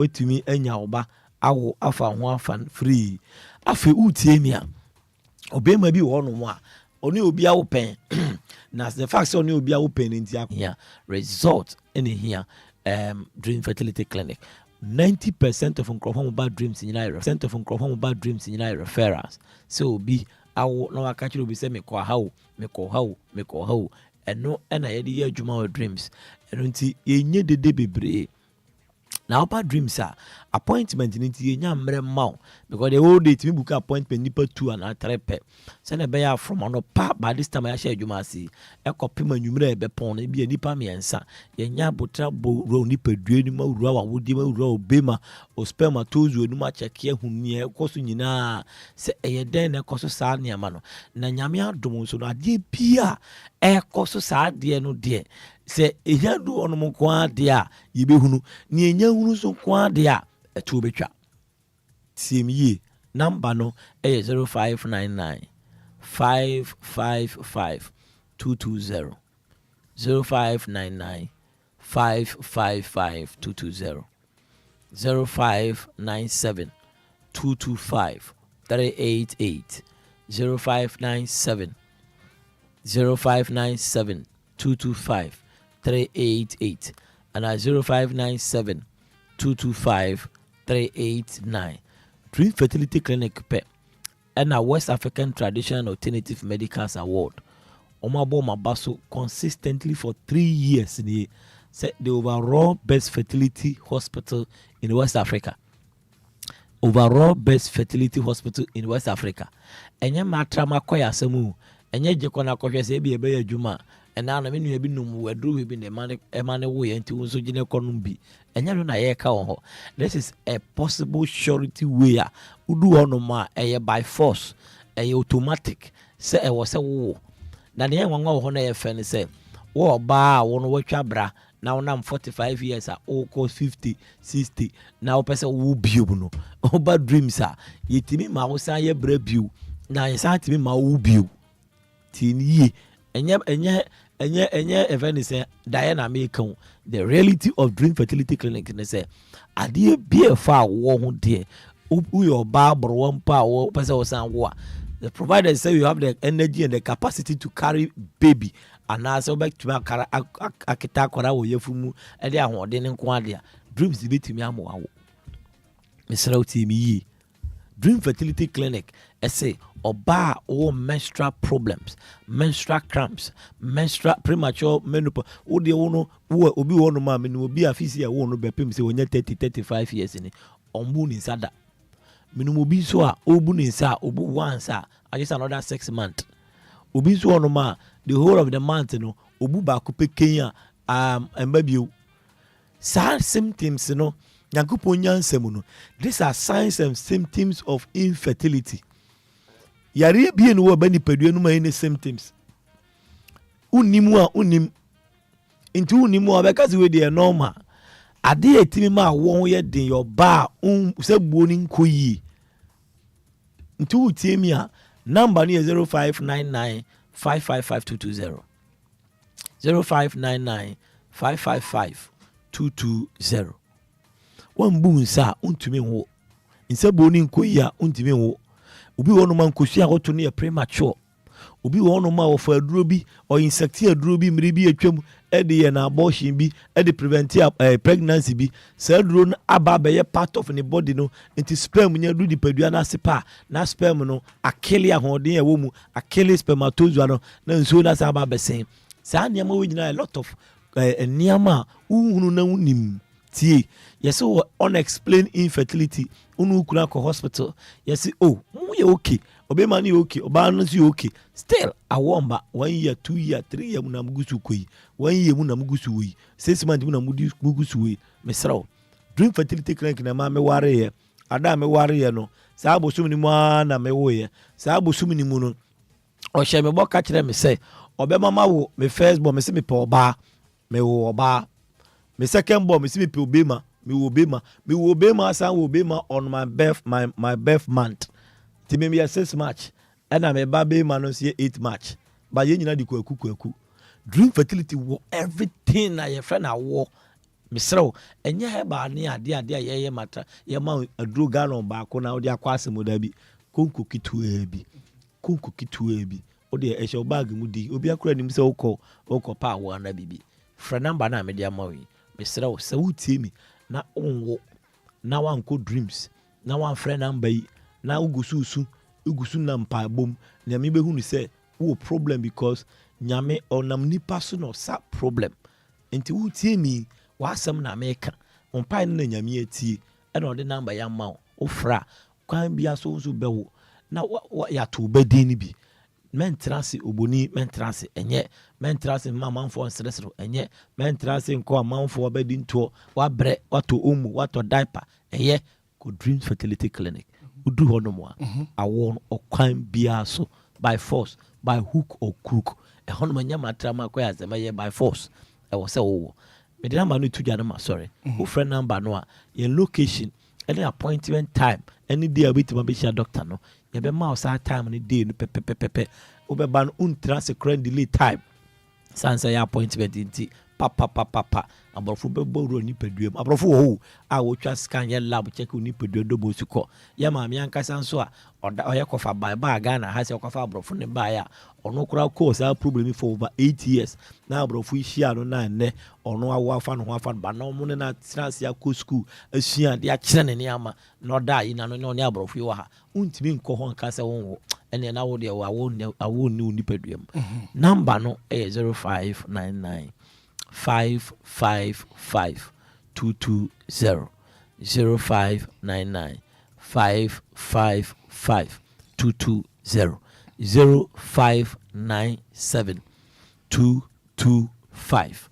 Watumi anya wo ba awo afa ho afa free. Afei wotie mi a, ɔbɛrima bi wɔ hɔnom a ɔne obi awo pɛn, na the fact sɛ ɔne obi awo pɛn no nti ahia result ɛna ehia Dream Fertility Clinic. 90% of nkurɔfoɔ mo ba Dreams nyinaa yɛ percent of nkurɔfoɔ mo ba Dreams nyinaa yɛ referrals, sɛ obi awo na waka kyerɛ obi sɛ mekɔ ha o, mekɔ ha o, mekɔ ha o. Ɛno ɛna yɛde yɛ adwuma wɔ Dreams. Ɛno nti yɛnyɛ dede bebree na woba Dreams a, appointment no nti yɛnya mmerɛ ma wo, because the whole day tumi book appointment nipa two anaa three pɛ, sɛnɛ ɛbɛyɛ from anɔpa by this time a yɛahyɛ adwuma ase ɛkɔpem anwummerɛ a yɛbɛpɔn no, ebi yɛ nipa mmiɛnsa. Yɛnya abotra bɔ wura wo nipadua no mu, awura w'awodeɛ mu, awura wo bema o spermatozoa no mu, akyɛke ahu nea ɛkɔ so nyinaa, sɛ ɛyɛ dɛn na ɛkɔ so saa nneɛma no. Na Nyame adom nso no, adeɛ bi a ɛkɔ so saa adeɛ no deɛ, sɛ ɛnya du hɔnom nko ara deɛ a, yɛbɛhunu ne ɛnya hunu nso nko ara deɛ a, ɛtoɔ bɛtwa. Tie me yie, number no ɛyɛ 0599 555 220, 0599 555 220, 0597 225 388, 0597, 0597 225 388 and 0597 225 389. Dream Fertility Clinic pɛ ɛna West African Traditional and Alternative Medicals Award wɔn abɔ wɔn aba so consistently for 3 years nie, sɛ the overall best fertility hospital in West Africa, overall best fertility hospital in West Africa. Ɛnyɛ matra ma kɔ yɛ asɛm o, ɛnyɛ gye kɔ na akɔhwɛ sɛ ebi ɛbɛyɛ adwuma a ɛnaa na me nua bi nom aduro bi na ɛma ne woyɛ, nti wo nso gyina kɔ nom bi. Ɛnyɛ no na yɛreka wɔ hɔ. This is a possible surety way a wodu hɔnom a, ɛyɛ by force, ɛyɛ automatic sɛ ɛwɔ sɛ wowɔ. Na deɛ nwanwa wɔ hɔ no, ɛyɛ fɛ no sɛ wo ɔbaa a wo no watwa bra na wonam 45 years a wokɔ 50, 60 na wopɛ sɛ wowo bio no, woba Dreams a, yɛtumi ma wo san yɛ brɛ bio na yɛsan tumi ma wo bio. Tie ne yie, ɛnyɛ ɛfɛ ne sɛ daeɛ na meka o. The reality of Dream Fertility Clinic ne sɛ adeɛ bi a ɛfa a wowɔ ho deɛ, woyɛ ɔbaa borɔwɔ mpo a wopɛ sɛ wosan wo a, the provided say you have the energy and the capacity to carry baby, anaasɛ wobɛtumi akara aketa akwadaa wɔ yɛfu mu ɛde ahoɔden ne nko adeɛ a, Dreams bɛtumi ama wawo. Mesrɛ wo, tie me yie. Dream Fertility Clinic ɛsɛ ɔbaa a ɔwɔ menstrual problems, menstrual cramps, menstrual premature menopause. Wo deɛ, wo no wowɔ obi wɔ hɔnom a menim obi a fisi a ɛwɔ no bɛpem sɛ wɔnyɛ 30, 35 years ni, ɔmbu ne nsa da. Menim obi nso a ɔbu ne nsa a, ɔbu once a, agye sɛ another 6 month. Obi nso wɔ hɔnom a the whole of the month no, ɔbu baako pɛ kɛn a ɛmba bio. Saa symptoms no, Nyankopɔn nyansa mu no, these are signs and symptoms of infertility. Yareɛ bie no wɔ ba nipadua no mu a ɛne symptoms wonnim a wonnim, nti wonnim a ɔbɛka sɛ wei deɛ normal. Adeɛ a ɛtumi ma awɔ ho yɛ den yɛ ɔbaa a sɛ buo no nkɔ yie. Nti wotie mi a, number no yɛ 0599 555 220, 0599 555 220. Wambu nsa a wontumi nwo, nsa buo no nkɔ yie a wontumi nwo. Obi wɔ hɔnom a nkosua a wɔto no yɛ premature. Obi wɔ hɔnom a wɔfa aduro bi, ɔinsect aduro bi mmere bi atwam ɛde yɛ na abortion bi, ɛde prevent pregnancy bi. Saa aduro no aba abɛyɛ part of ne body no, nti sperm nya du nipadua no ase pa na sperm no akill ahoɔden a ɛwɔ mu, akill spermatozoa no na nsuo no asan aba abɛsɛn. Saa nneɛma wɔ nyinaa, a lot of nneɛma a wohunu na wonim. Tie, yɛsɛ wɔ unexplained infertility, wone wo kunu akɔ hospital, yɛsɛ oh, mo yɛ okay, ɔbɛma no yɛ okay, ɔbaa no nso yɛ okay, still awɔ mba. One year, 2 year, 3 year mu na mugu so kɔ yi, one year mu na mugu so wɔ yi, 6 months mu na mugu so wɔ yi. Mesrɛ wo, Dream Fertility Clinic na ɛma mewareyɛ. Ada a mewareyɛ no, saa abosom no mu ara na mewoyɛ. Saa abosom no mu no, ɔhyɛ me bɔ ka kyerɛ me sɛ ɔbɛma ma wo me first born. Me sɛ mepɛ ɔbaa, mewɔ ɔbaa. Me second born, me sɛ mepɛ obema, mewɔ obema. Mewɔ obema, asan wɔ obema on my birth month. Nti me yɛ 6 March, ɛna me ba bema no nso yɛ 8 March, ba yɛn nyinaa de kwaku kwaku. Dream Fertility wɔ everything na yɛfrɛ no awoɔ. Mesrɛ wo, ɛnyɛ herbal ne adeɛ adeɛ a yɛyɛ matra yɛma aduro gallon baako na wode akɔ asɛm. Da bi konko ketewaa bi, konko ketewaa bi, wode ɛhyɛ wo bag mu di, obi akora nim sɛ wokɔ pa awo ana biribi. Frɛ number no a mede ama wo yi. Mesrɛ wo, sɛ wotie mi na wonwo na wankɔ Dreams na wamfrɛ number yi na wogu so su, wogu so nam mpaebom, Nyame bɛhu no sɛ wowɔ problem, because Nyame ɔnam nipa so na ɔsa problem. Nti wotie mi, w'asɛm na meka, mpae no na Nyame atie, ɛna ɔde number yɛ ama wo. Wofrɛ a, kwan bia so nso bɛwo na yɛato wo bɛdin no bi. Mɛntena ase oboni, mɛntena ase ɛnyɛ, mɛntena ase mma amanfoɔ nsereserew ɛnyɛ, mɛntena ase nkɔ amanfoɔ bɛdi ntoɔ. Wabrɛ, watɔ omo, watɔ diaper, ɛyɛ kɔ Dreams Fertility Clinic. Woduru hɔ nom a, awoɔ no ɔkwan biara so, by force, by hook or crook, ɛhɔ nom ɛnyɛ matra ma akɔyɛ asɛm, ɛyɛ by force, ɛwɔ sɛ wowɔ. Mede number no to dwa no ma sɔre. Wofrɛ number no a, yɛn location ɛne appointment time ɛne day a wobɛtumi abɛhyia doctor no, yɛbɛma wo saa time no, day no pɛpɛpɛpɛ. Wobɛba no, wontena ase kora delay time san sɛ yɛ appointment. Nti papapapapa, aborɔfo bɛbɔ wura nipadua mu. Aborɔfo wɔ hɔ a wɔtwa scan, yɛ lab, check wo nipadua dɔbɔ si kɔ. Yɛ maame ankasa nso a ɔda ɔyɛ kɔfa baa baa Ghana ha sɛ ɔkɔfa aborɔfo ne baeɛ a, ɔno koraa kɔɔ saa problem yi for over 8 years na aborɔfo yi hyia no, na nnɛ ɔno awo afa ne ho afa no ba, na ɔmo ne no atena ase akɔ school asua adeɛ akyerɛ ne nneɛma na ɔda ayi na no na ɔne aborɔfo yi wɔ ha. Wontumi nkɔ hɔ nka sɛ wonwo, ɛneɛ na wo deɛ awo nni wo nipadua mu. Number no ɛyɛ 0599 555 220, 0599 555 220, 0597 225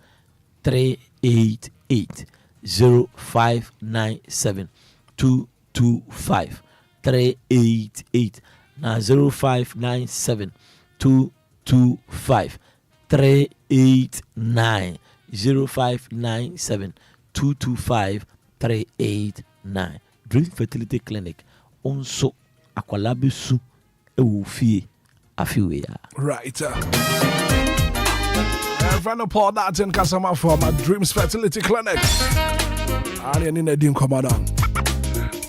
388, 0597 225 388 na 0597 225 389, 0597 225 389. Dream Fertility Clinic nso, akwalaa bɛsu ɛwɔ fie afe wei a. Right. Friend Paul Dartin Kasama from Dreams Fertility Clinic. And you need to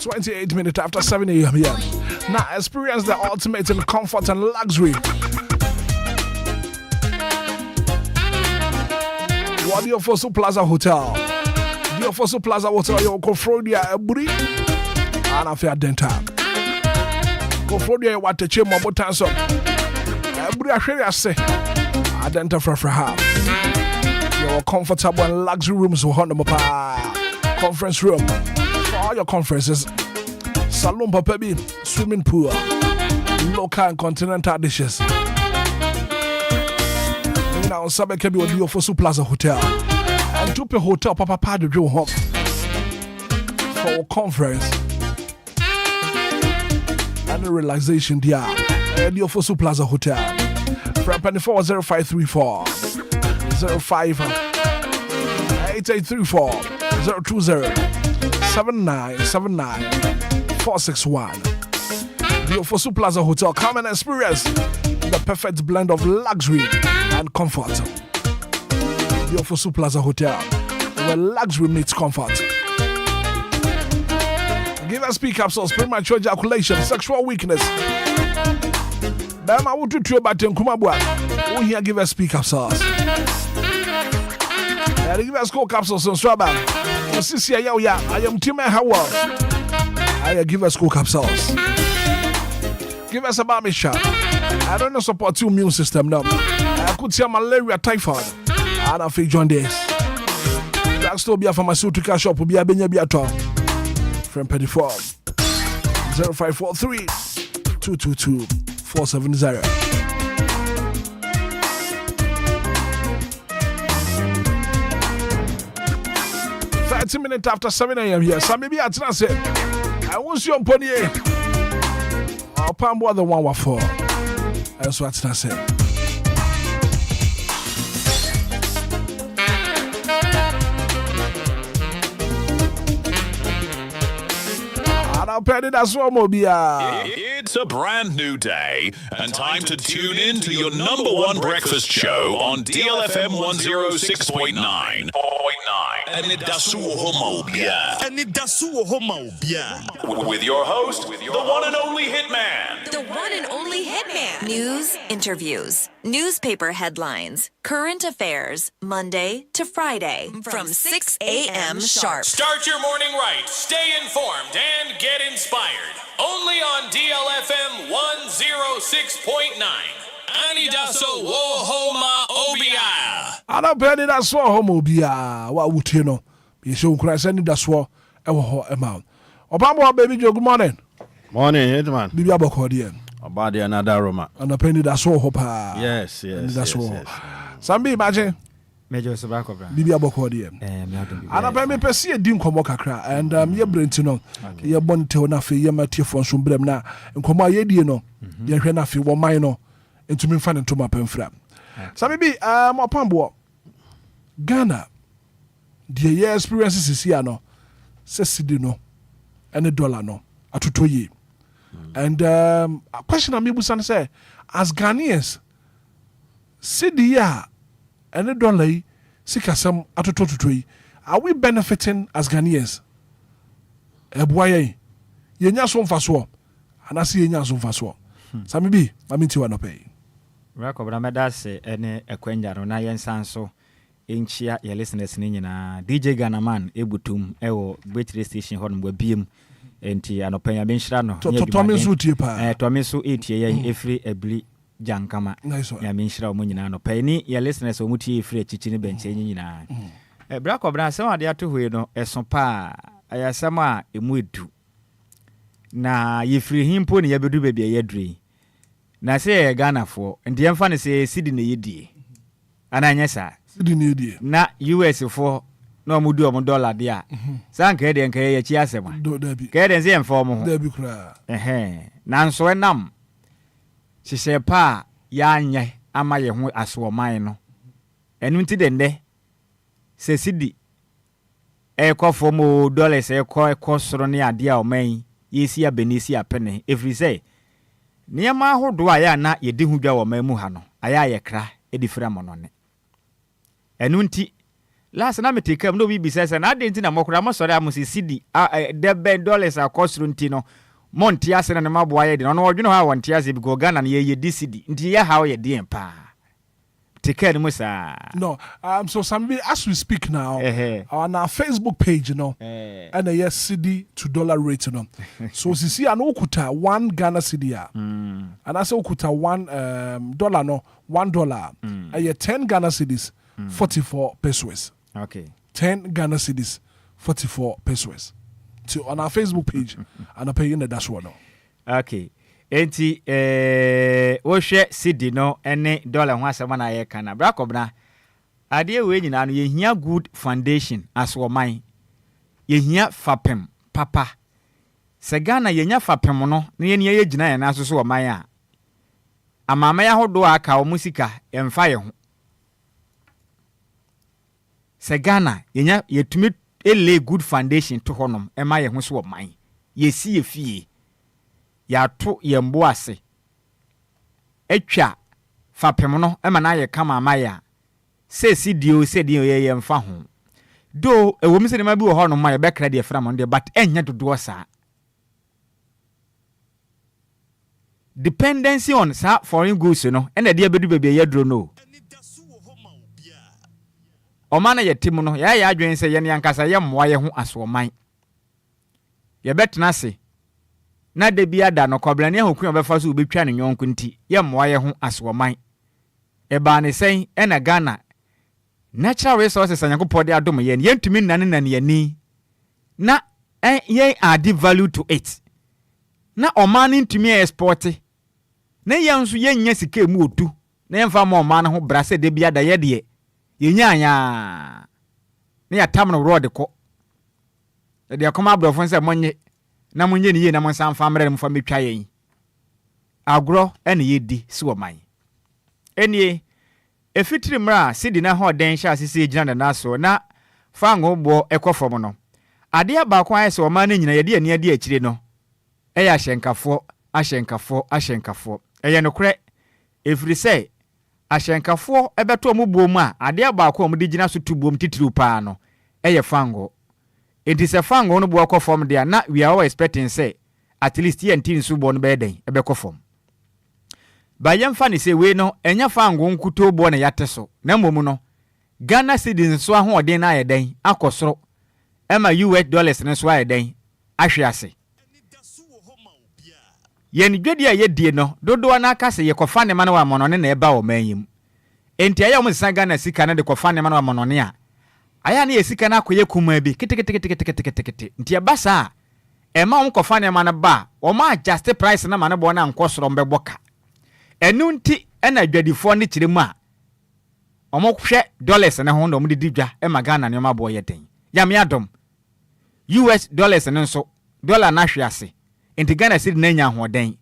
28 minutes after 7 a.m. here. Now experience the ultimate in comfort and luxury. Wɔ the Ofosu Plaza Hotel. The Ofosu Plaza Hotel, yɛwɔ Koforidua, Aburi, and afei Adenta. Koforidua yɛwɔ Atɛkyɛ mu ɔbotan so. Aburi ahwere ase. Adenta frafra ha. Yɛwɔ comfortable and luxury rooms wɔ hɔ nom paa. Conference room for all your conferences. Salon papa bi, swimming pool, local and continental dishes. Now, nsa bɛka bi wɔ the Ofosu Plaza Hotel. And wopɛ hotel papa pa adwodwo wo ho for wo conference and relaxation deɛ a, ɛyɛ the Ofosu Plaza Hotel. Frɛ mpanimfoɔ wɔ 0534 05 8834, 020 7979 461. The Ofosu Plaza Hotel. Come and experience the perfect blend of luxury and comfort. The Ofosu Plaza Hotel, where luxury meets comfort. Give us P capsules, premature ejaculation, sexual weakness. Bɛrima wotutuo ba tenkuma boa wohia Give us P capsules. Ɛde Give us Co capsules nso aba. Osisi ɛyɛ wo ya, ayamtim ɛha wɔ ayɛ Give us Co capsules. Give us a mixture. I don't know, support your immune system now. I could see malaria, typhoid, and I feel jaundice. Drugstore bi a, pharmaceutical shop bi a, benya bi atɔ. From 34 0543 222 470. 30 minutes after 7 a.m. here. Some maybe at say I want you on pony. Ɔpamboa the one wafoɔ ɛnso atena sɛ Anɔpɛ anidasoɔ ma obiara. It's a brand new day and time to tune in to your number one breakfast show on DLFM 106.9. Anidaso wɔ hɔ ma obiara. Anidaso wɔ hɔ ma obiara. With your host, the one and only Hitman. The one and only Hitman. News, interviews, newspaper headlines, current affairs, Monday to Friday from 6 a.m. sharp. Start your morning right, stay informed, and get inspired. Only on DLFM 106.9. Anidaso wɔ hɔ ma obiara. Anɔpɛ anidasoɔ wɔ hɔ ma obiara. Wo a wotie no, yɛhyɛ wo nkuran sɛ anidasoɔ ɛwɔ hɔ ɛma wo. Ɔpamboa Baby Joe, good morning. Morning, Hitman. Biribi abɔkɔ deɛ? Ɔbaa deɛ nada Roma. Anɔpɛ anidasoɔ wɔ hɔ paa. Yes. Anidasoɔ wɔ hɔ. Sambi Imagine. Mɛgye so baakɔ bra. Biribi abɔkɔ deɛ? Me adom biribi Anɔpɛ ayɛ. Mepɛ sɛ yɛdi nkɔmmɔ kakra and yɛberɛ nti no, yɛbɔ ntɛw no, afei yɛma tiefoɔ nso mbrɛm na nkɔmmɔ a yɛdie no, yɛhwɛ no, afei wɔman no ntumi mfa ne ntoma pamfira. Sɛ bibi ɔpamboɔ, Ghana deɛ, yɛ experience sisi a no sɛ cedi no ɛne dollar no atotɔ yie, and question a mebusa no sɛ, as Ghanaians, cedi yi a ɛne dollar yi sikasɛm atotɔtotɔ yi, are we benefiting as Ghanaians? Ɛboa yɛn, yɛnya so mfasoɔ anaasɛ yɛnya so mfasoɔ? Same bi ma menti wa nɔpɛ yi. Bra kɔbra, mɛda ase ne akwanya no na yɛnsan so nkyia yɛ listeners no nyinaa. DJ Ghanaman ɛbutum ɛwɔ Gbekyire station hɔ nom, wabiem nti anɔpa Nyame nhyira no. Tɔ- Tɔme nso tie paa. Tɔme nso ɛtie yɛn ɛfiri Abili Gyankama. Nice one. Nyame nhyira wɔn nyinaa anɔpa yi ne yɛ listeners a wɔn tie ɛfiri akyikyi ne bɛnkyɛn yi nyinaa. Bra kɔbra, asɛm a ade ato hɔ yi no ɛso paa, ɛyɛ asɛm a ɛmu edu na yɛfiri hi mpo ne yɛbɛdu baabi a yɛaduru yi, na sɛ yɛyɛ Ghanafoɔ nti yɛmfa no sɛ yɛyɛ cedi na yɛdie anaa nyɛ saa? Cedi ne yɛdie. Na US foɔ na ɔmo di ɔmo dollar deɛ a, saa nka yɛ deɛ nka yɛyɛ akyi asɛm a Dabi. Ka yɛ deɛ sɛ yɛmfa ɔmo ho. Dabi koraa. Ɛhɛn, nanso ɛnam hyehyɛ pa a yɛanyɛ ama yɛn ho asoɔman no, ɛno nti de nnɛ sɛ cedi ɛkɔ fam o, dollars ɛkɔ soro ne adeɛ a ɔman yi yɛsi abɛni si apɛne, ɛfiri sɛ nneɛma ahodoɔ a yɛ a na yɛdi ho dwa wɔ ɔman mu ha no ayɛ a yɛkra de firi amɔnɔne. Ɛno nti last na mete kam na obi bisa sɛ, na adɛn nti na mɔkora mɔsɔre a mo sɛ cedi dɛ bɛn dollars akɔ soro nti no monte ase na ne maboa yɛ de no, ɔno ɔdwene hɔ a wɔnte ase because Ghana no yɛyɛ di cedi nti yɛ haw yɛ deɛn paa te kaa no mu saa. No, so Sambi, as we speak now, Ɛhɛ. on our Facebook page no, ɛna ɛyɛ cedi to dollar rate no. So sisi a no wokuta 1 Ghana cedi a, anaasɛ wokuta 1 dollar no, $1 ɛyɛ 10 Ghana cedis 44 pesewas. 10 Ghana cedis 44 pesewas. So on our Facebook page, anɔpɛ yi na ɛda soɔ no. Okay, enti wohwɛ cedi no ne dollar ho asɛm na yɛka na bra kɔbena adeɛ wei nyinaa no, yɛhia good foundation as ɔman, yɛhia fapem papa. Sɛ Ghana yɛnya fapem no na yɛni yɛgyina yɛn nan so so ɔman a, amanaman ahodoɔ a aka wɔn sika yɛmfa yɛn ho. Sɛ Ghana yɛnya yɛtumi lay good foundation to hɔnom ɛma yɛn ho so ɔman, yɛsi yɛ fie, yɛato yɛn bo ase atwa fapem no ma no ayɛ kama ama yɛ a, sɛ si o sɛ deɛ yɛ yɛmfa ho do. Ɛwɔ mu sɛ nneɛma bi wɔ hɔnom a yɛbɛkra deɛ fra mo no deɛ, but ɛnyɛ dodoɔ saa. Dependency on saa foreign goods no ɛna ɛde abɛdu baabi a yɛaduro no o. Anidaso wɔ hɔ ma obiara. Ɔman no yɛte mu no, yɛayɛ yɛ adwene sɛ yɛne ankasa yɛmmoa yɛ ho asoɔman, yɛbɛtena ase na da bi ada no kɔbrane ahokun a ɔbɛfa so wobɛtwa ne nyɔnko nti yɛmmoa yɛ ho asoɔman. Ɛbaa ne sɛn ɛna Ghana natural resources a Nyankopɔn de adom yɛn, yɛntumi nnane nane ani na yɛn add value to it na ɔman no ntumi export na yɛn nso yɛnnya sika mu otu na yɛmfa ma ɔman no ho bra sɛ da bi ada yɛ deɛ yɛnyaanyaa na yɛatam no worɔ de kɔ yɛde ɛkɔm aborɔfo sɛ monnye na monyɛ ne yie na monsa mfa mmerɛ no mfa mɛtwa yɛn agorɔ. Ɛna yɛdi si wɔ man ɛnie ɛfitiri mmerɛ a sidi no ahoɔden hyɛ ase sɛ gyina nana so na fango boɔ ɛkɔ fam no, adeɛ baako ayɛ sɛ ɔman no nyina yɛde ani adi akyire no. yɛ ahyɛnkafoɔ, ahyɛnkafoɔ, ahyɛnkafoɔ. Ɛyɛ nokorɛ, ɛfiri sɛ ahyɛnkafoɔ bɛto wɔn boɔ mu a, adeɛ baako a wɔde gyina so to boɔ mu titiriw pa ara no yɛ fangoo. Enti sɛ fangoo no boɔ kɔ fam deɛ a, na we are all expecting sɛ at least yɛn ti nso boɔ no bɛyɛ dɛn? Ɛbɛkɔ fam. But yɛmfa no sɛ wei no, ɛnyɛ fangoo nkutoo boɔ na yɛate so, na mmom no, Ghana cedis nso ahoɔden no ayɛ dɛn? Akɔ soro, ɛma US dollars no nso ayɛ dɛn? Ahwe ase. Yɛn dwadie a yɛdie no, dodoɔ no ara ka sɛ yɛkɔfa nneɛma no wɔ amɔnɔne na ɛba ɔman yi mu. Enti ɛyɛ a wɔsesa Ghana sika no de kɔfa nneɛma no wɔ amɔnɔne a, ayɛ a na yɛn sika no akɔyɛ kumaa bi, keteketeketeketekete. Nti ɛba saa a, ɛma wɔkɔfa nneɛma no ba a, wɔn adjuste price no ma ne boɔ no ankɔ soro, wɔbɛbɔ ka. Ɛno nti na adwadifoɔ no kyerɛ mu a, wɔhwɛ dollars no ho na wɔde di dwa ma Ghana nneɛma boɔ yɛ den. Nyame adom, US dollars no nso, dollar no ahwe ase, nti Ghana cedi no anya ahoɔden.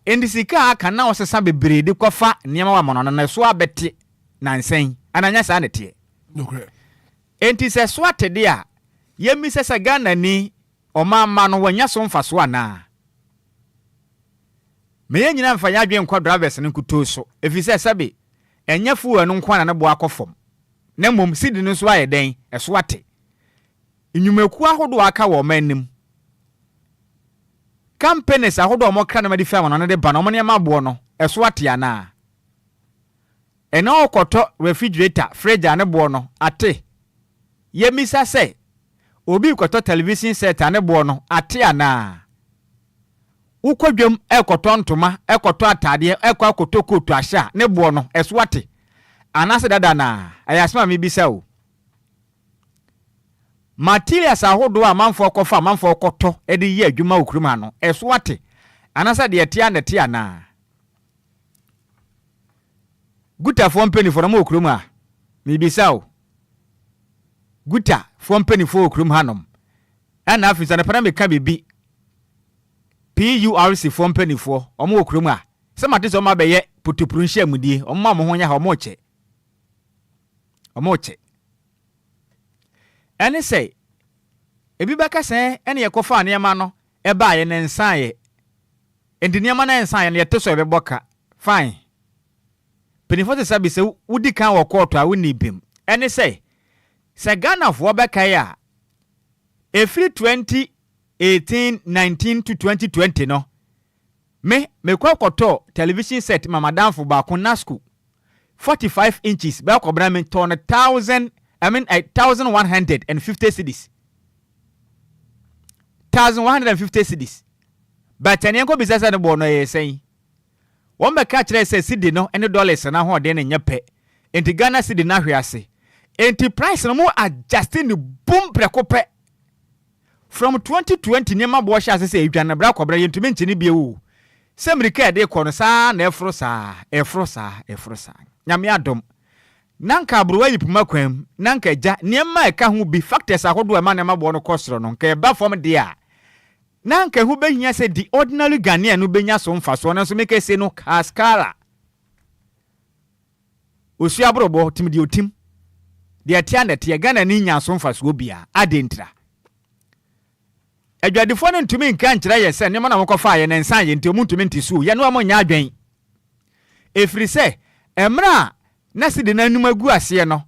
Enti sika a aka na wɔsesa bebree de kɔfa nneɛma wɔ amannɔne no, ɛso abɛte nnansa yi, anaa ɛnyɛ saa na ɛteɛ? Nokorɛ. Enti sɛ ɛso ate de a, yɛmmisa sɛ Ghanani, ɔman mma no, wɔanya so mfasoɔ anaa? Ma yɛn nyinaa mfa yɛn adwene nkɔ drivers no nkutoo so, efisɛ sɛbe ɛnyɛ fuel no nko ara na ne bo akɔ fam, na mmom cedi no nso ayɛ dɛn? Ɛso ate. Nnwumakuo ahodoɔ a aka wɔ ɔman no mu, companies ahodoɔ a wɔkra nneɛma de fi amanɔne de ba no, wɔn nneɛma boɔ no, ɛso ate anaa? Ɛnɛ wokɔtɔ refrigerator, fridge a ne boɔ no, ate? Yɛmmisa sɛ, obi rekɔtɔ television set a ne boɔ no, ate anaa? Wokɔ dwam rekɔtɔ ntoma, rekɔtɔ ataadeɛ, rekɔ akɔtɔ kootu ahyɛ a, ne boɔ no, ɛso ate? Anaasɛ dada no ara? Ɛyɛ asɛm a mebisa o. Materials ahodoɔ a amanfoɔ kɔfa, amanfoɔ kɔtɔ de yɛ adwuma wɔ kurom ha no, ɛso ate? Anaasɛ deɛ ɛte ara na ɛte anaa? Gutafoɔ mpanimfoɔ no, wɔwɔ kurom ha? Mebisa o. Gutafoɔ mpanimfoɔ wɔ kurom hanom. Ɛna afei nso anɔpa na meka biribi. PURC foɔ mpanimfoɔ, wɔn wɔ kurom ha. Sɛ mate sɛ wɔn abɛyɛ putupuru nhyiamudie, wɔn ma wɔn ho nyɛ ha, wɔn rekyɛ. Wɔn rekyɛ. Ɛne sɛ, ebi bɛka sɛ ɛne yɛkɔfaa nneɛma no ɛbaeɛ no ɛnsaeɛ. Enti nneɛma no ɛnsaeɛ no yɛte so a yɛbɛbɔ ka. Fine. Mpanimfoɔ sɛ sɛbe sɛ wodi kan wɔ kɔɔto a wonni bem. Ɛne sɛ, sɛ Ghanafoɔ bɛkae a, ɛfiri 2018, 19 to 2020 no, me, mekɔ kɔtɔɔ television set ma m'adamfo baako, Nasco, 45 inches, bɛyɛ kɔbena, metɔɔ no thousand, I mean, 1,150 cedis. 1,150 cedis. But ɛneɛ nkɔbisa sɛ ne boɔ no ɛyɛ sɛn? Wɔn bɛka kyerɛɛ sɛ cedi no ne dollars no ahoɔden no nyɛ pɛ, enti Ghana cedi no ahwe ase. Enti price no mo adjuste no bum prɛko pɛ. From 2020 nneɛma boɔ hyɛ ase sɛ ɛredwane no bra kɔbra yɛntumi nkye no bio o. Sɛ mmirika a ɛde rekɔ no saa ara na ɛforo saa, ɛforo saa, ɛforo saa. Nyame adom. Na nka aborowa yi poma kwan mu, na nka agya, nneɛma a ɛka ho bi, factors ahodoɔ a ɛma nneɛma boɔ no kɔ soro no, nka ɛba fam deɛ a, na anka ɛho bɛhia sɛ the ordinary Ghanaian no bɛnya so mfasoɔ, nanso me kɛse no, Kaskara, Osuo aborɔbɔ, tim deɛ ɔtim, deɛ ɛteɛ a na ɛteɛ, Ghanani nnya so mfasoɔ biara, adɛn ntira? Adwadifoɔ no ntumi nka nkyerɛ yɛ sɛ nneɛma no a wɔkɔfaeɛ no nsan yɛ nti wɔntumi nte so o, yɛne wɔn nyɛ adwene. Ɛfiri sɛ, mmerɛ a na sidi no anim agu aseɛ no,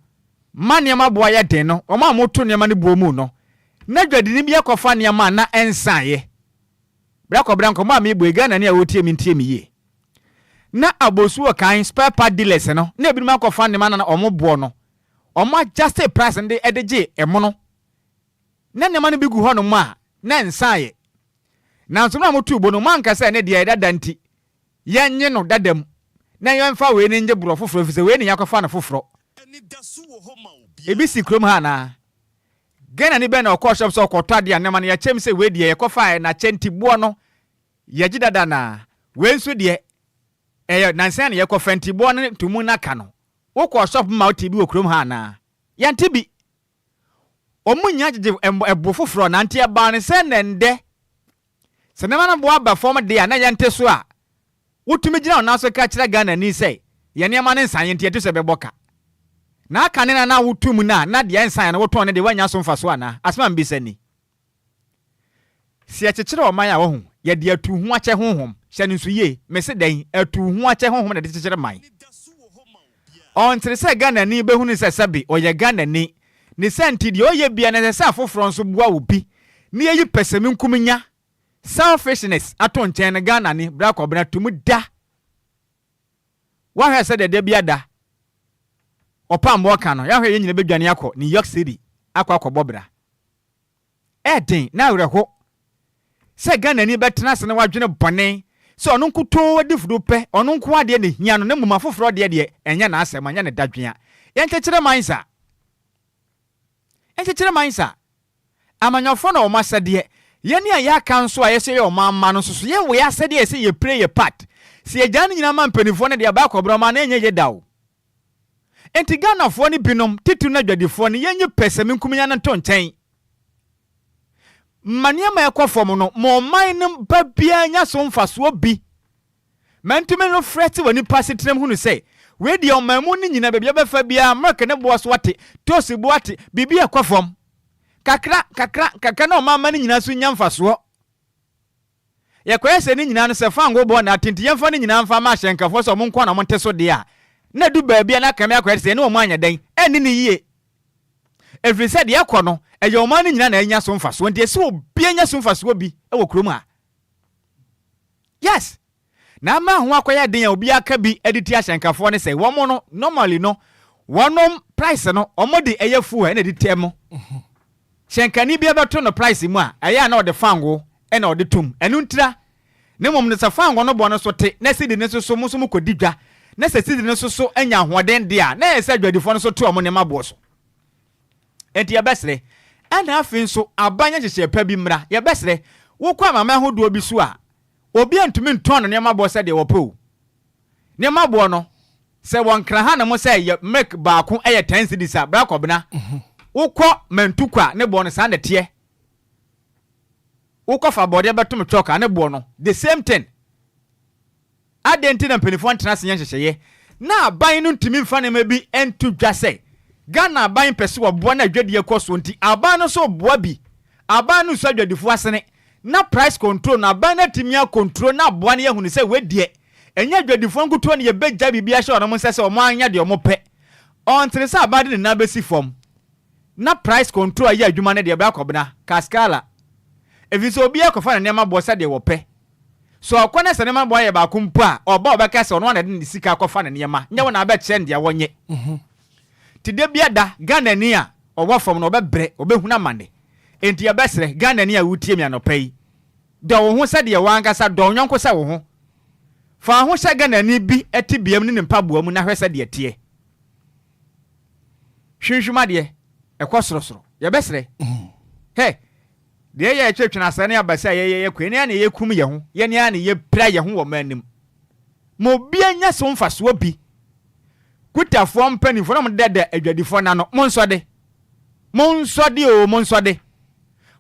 ma nneɛma boɔ ayɛ den no, wɔn a wɔto nneɛma no boɔ mu no, na dwadini bi akɔfa nneɛma a na ɛnsaeɛ. Berɛ akɔberɛ nkɔmmɔ a merebɔ yi, Ghanani a ɔretie me ntie me yie. Na abosu wɔ kan spare part dealers no, na ebinom akɔfa nneɛma no na wɔn boɔ no, wɔn adjuste price no de de gye ɛmono. Na nneɛma no bi gu hɔnom a na ɛnsaeɛ. Nanso mmerɛ a wɔtoo bo no, wɔanka sɛ ɛne deɛ ɛyɛ dada nti, yɛnnye no dada mu na yɛmfa wei no nnye borɔ foforɔ ɛfiri sɛ wei ne yɛakɔfa no foforɔ. Ebi si kurom ha anaa? Ghanani bɛn na ɔkɔɔ shop sɛ ɔkɔtɔ adeɛ a nneɛma no yɛkyɛm sɛ wei deɛ yɛkɔfaeɛ na kyɛ nti boɔ no yɛgye dada anaa? Wei nso deɛ ɛyɛ nansa na yɛkɔfa nti boɔ no ntomu no aka no. Wokɔɔ shop ma wotee bi wɔ kurom ha anaa? Yɛnte bi. Wɔn nyinaa gyegye ɛbo foforɔ na nti ɛbaa no sɛ nnɛndɛ Sɛ nneɛma no bo aba fam de a na yɛnte so a, wotumi gyina wo nan so ka kyerɛ Ghanani sɛ yɛn nneɛma no nsaeɛ nti yɛte sɛ bɛbɔ ka. Na aka ne na na woto mu no a na deɛ ɛnsaeɛ no wotɔn no deɛ woannya so mfasoɔ anaa? Asɛm a mebisa ni. Sɛ yɛkyekyere ɔman a, wahu, yɛde atuhoakyɛ honhom, hyɛ no nso yie, mese dɛn, atuhoakyɛ honhom na yɛde kyekyere man. Ɔntere sɛ Ghanani bɛhunu sɛ sɛbe ɔyɛ Ghanani, ne saa nti deɛ ɔyɛ biara no ɛsɛ sɛ afoforɔ nso boa obi na yɛyi pɛsɛmenkominya, selfishness, ato nkyɛn no Ghanani, Bra Kwabena, tumi da. Woahwɛ sɛdeɛ da biara da ɔpamboɔ ka no, yɛahwɛ yɛn nyina bɛdwane akɔ New York City akɔ akɔbɔ bra. Ɛyɛ den na awerɛho sɛ Ghanani bɛtena ase na wadwene bɔne sɛ ɔno nkutoo adifudopɛ, ɔno nko ara deɛ na ehia no na mmom afoforɔ deɛ deɛ ɛnyɛ n'asɛm, ɛnyɛ ne dadwea. Yɛnkyekyere man saa. Yɛnkyekyere man saa. Amanyɔfoɔ na wɔn asɛdeɛ. Yɛn a yɛaka nso a yɛsɛ yɛyɛ ɔman mma no nso so yɛwɔ yɛn asɛdeɛ a ɛsɛ yɛ play yɛ part. Sɛ yɛgyaa ne nyinaa ma mpanimfoɔ no deɛ ɛbɛakɔ borɔma no ɛnyɛ yie da o. Enti Ghanafoɔ no binom, titiriw no adwadifoɔ no, yɛnyi pɛsɛmenkominya no nto nkyɛn. Ma nneɛma a ɛkɔ fam no, ma ɔman no ba biara nya so mfasoɔ bi. Ma ntumi reflect wɔ nipa asetenam hunu sɛ, wei deɛ ɔman mu no nyinaa baabi a bɛfa biara milk ne boɔ so ate, toast boɔ ate, biribi ɛkɔ fam. Kakra, kakra, kakra na ɔman mma no nyinaa so nya mfasoɔ. Yɛkɔyɛ sɛ ne nyinaa no sɛ fangoo bɔ na ate nti yɛmfa ne nyinaa mfa mma ahyɛnkafoɔ sɛ wɔn nko ara na wɔnte so deɛ a, na adu baabi a na Kame akɔyɛ te sɛ yɛne wɔn anyɛ dɛn anni no yie. Ɛfiri sɛ deɛ ɛkɔ no, ɛyɛ ɔman no nyinaa na ɛnya so mfasoɔ nti ɛsɛ obiara nya so mfasoɔ bi wɔ kurom ha. Yes! Na ama ho akɔyɛ den a obiara ka bi de tia ahyɛnkafoɔ ne sɛ wɔn no normally no wɔnom price no wɔn de ɛyɛ fuel ɛna ɛde tia mu. Hyɛnkani biara bɛto no price mu a ɛyɛ a na ɔde fango ɛna ɔde tom ɛno ntira. Na mmom no sɛ fango no bɔ no so te na sidi no nso so mo nso mo kɔdi dwa na sɛ sidi no nso so anya ahoɔden deɛ a na ɛyɛ sɛ adwadifoɔ no nso te wɔn nneɛma boɔ so. Enti yɛbɛsrɛ. Ɛna afei nso aban nyɛ nhyehyɛɛ pa bi mmra. Yɛbɛsrɛ. Wokɔ amanaman ahodoɔ bi so a Obiara ntumi ntɔn ne nneɛma boɔ sɛdeɛ wɔpɛ o. Nneɛma boɔ no, sɛ wɔ Nkran ha nom sɛ yɛ milk baako yɛ 10 cedis a, Bra Kɔbena, wokɔ Mantukwa a, ne boɔ no saa na ɛteɛ. Wokɔ fa bɔdeɛ bɛtom chalk a, ne boɔ no, the same thing. Adɛn nti na mpanimfoɔ ntena ase nyɛ nhyehyɛeɛ na aban no ntumi mfa nneɛma bi nto dwa sɛ Ghana aban pɛ sɛ wɔboa na adwadie kɔ soɔ nti aban no nso reboa bi. Aban no nsɔ adwadifoɔ asene na price control no aban no atumi a control na aboa no yɛahunu sɛ wei deɛ ɛnyɛ adwadifoɔ nkutoo na yɛbɛgya biribi ahyɛ wɔn nsa sɛ wɔn anyɛ deɛ wɔpɛ. Ɔntere sɛ aban de ne nan bɛsi fam na price control ayɛ adwuma no deɛ ɛbɛyɛ akɔbena, kaskala. Ɛfiri sɛ obiara kɔfa ne nneɛma boɔ sɛdeɛ wɔpɛ. Sɛ ɔkɔ na sɛ nneɛma no boɔ ayɛ baako mpo a, ɔba a ɔbɛka sɛ ɔno ara na ɛde ne sika akɔfa ne nneɛma, nyɛ wo na abɛkyerɛ no deɛ wɔnyɛ. Nti da biara da, Ghanani a ɔwɔ fam no, ɔbɛbrɛ, ɔbɛhunu amane. Enti yɛbɛsrɛ, Ghanani a woretie me anɔpa yi, dɔ wo ho sɛdeɛ w'ankasa dɔ wo yɔnko sɛ wo ho. Fa wo ho hyɛ Ghanani bi tebea mu ne ne mpaboa mu na hwɛ sɛdeɛ ɛteɛ. Hwimhwim adeɛ, ɛkɔ sorosoro. Yɛbɛsrɛ. Hɛ! Deɛ ɛyɛ a yɛtwetwe asra ne abasa a yɛyɛ yɛ kɔ, yɛn ara na yɛkum yɛn ho, yɛn ara na yɛpira yɛn ho wɔ mmaa anim. Ma obiara nya so mfasoɔ bi. Kutafoɔ mpanimfoɔ na wɔdeda adwadifoɔ no ano, monsɔ de. Monsɔ de oo, monsɔ de.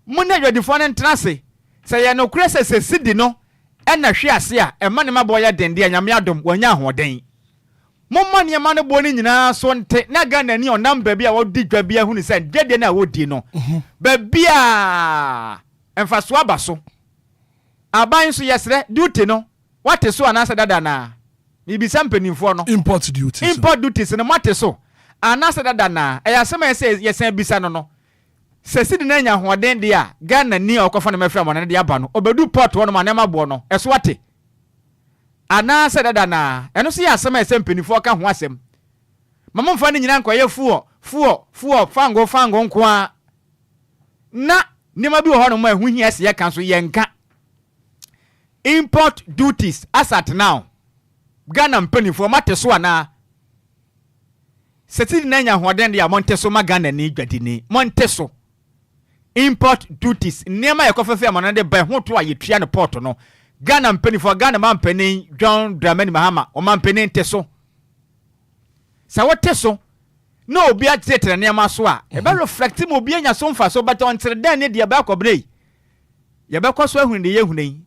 Mo ne adwadifoɔ no ntena ase. Sɛ ɛyɛ nokorɛ sɛ sɛ sidi no na hwe ase a ɛma nneɛma boɔ yɛ den deɛ, Nyame adom, wɔanya ahoɔden. Momma nneɛma no boɔ no nyinaa so nte na Ghanani a ɔnam baabi a wɔdi dwa biara hunu sɛ dwadie no a wɔdi no, baabi a mfasoɔ aba so. Aban nso yɛsrɛ, duty no, woate so anaasɛ dada anaa? Mebisa mpanimfoɔ no. Import duties no. Import duties no, moate so anaasɛ dada anaa? Ɛyɛ asɛm a ɛsɛ sɛ yɛsan bisa no no. Sɛ cedi no anya ahoɔden deɛ a, Ghanani a ɔkɔfa nneɛma firi amannɔne de aba no, ɔbɛdu port hɔnom a nneɛma boɔ no, ɛso ate. Anaasɛ dada no ara? Ɛno nso yɛ asɛm a ɛsɛ mpanimfoɔ ka ho asɛm. Ma momfa ne nyinaa nkɔyɛ fuɔ, fuɔ, fuɔ, fango, fango nko ara. Na nneɛma bi wɔ hɔnom a ɛho hia sɛ yɛka nso, yɛnka. Import duties as at now, Ghana mpanimfoɔ moate so anaa? Sɛ cedi no anya ahoɔden deɛ a, monte so ma Ghanani dwadini. Monte so. Import duties, nneɛma a yɛkɔfa fi amannɔne de ba, ɛho to a yɛtua no port no, Ghana mpanimfoɔ, Ghana mampanin John Dramani Mahama, ɔmampanin te so. Sɛ wote so na obi atenetene nneɛma so a, ɛbɛ reflect ma obi anya so mfaso, but ɔntere dɛn ne deɛ ɛbɛ akɔbena yi. Yɛbɛkɔ so ahunu deɛ yɛhunu yi.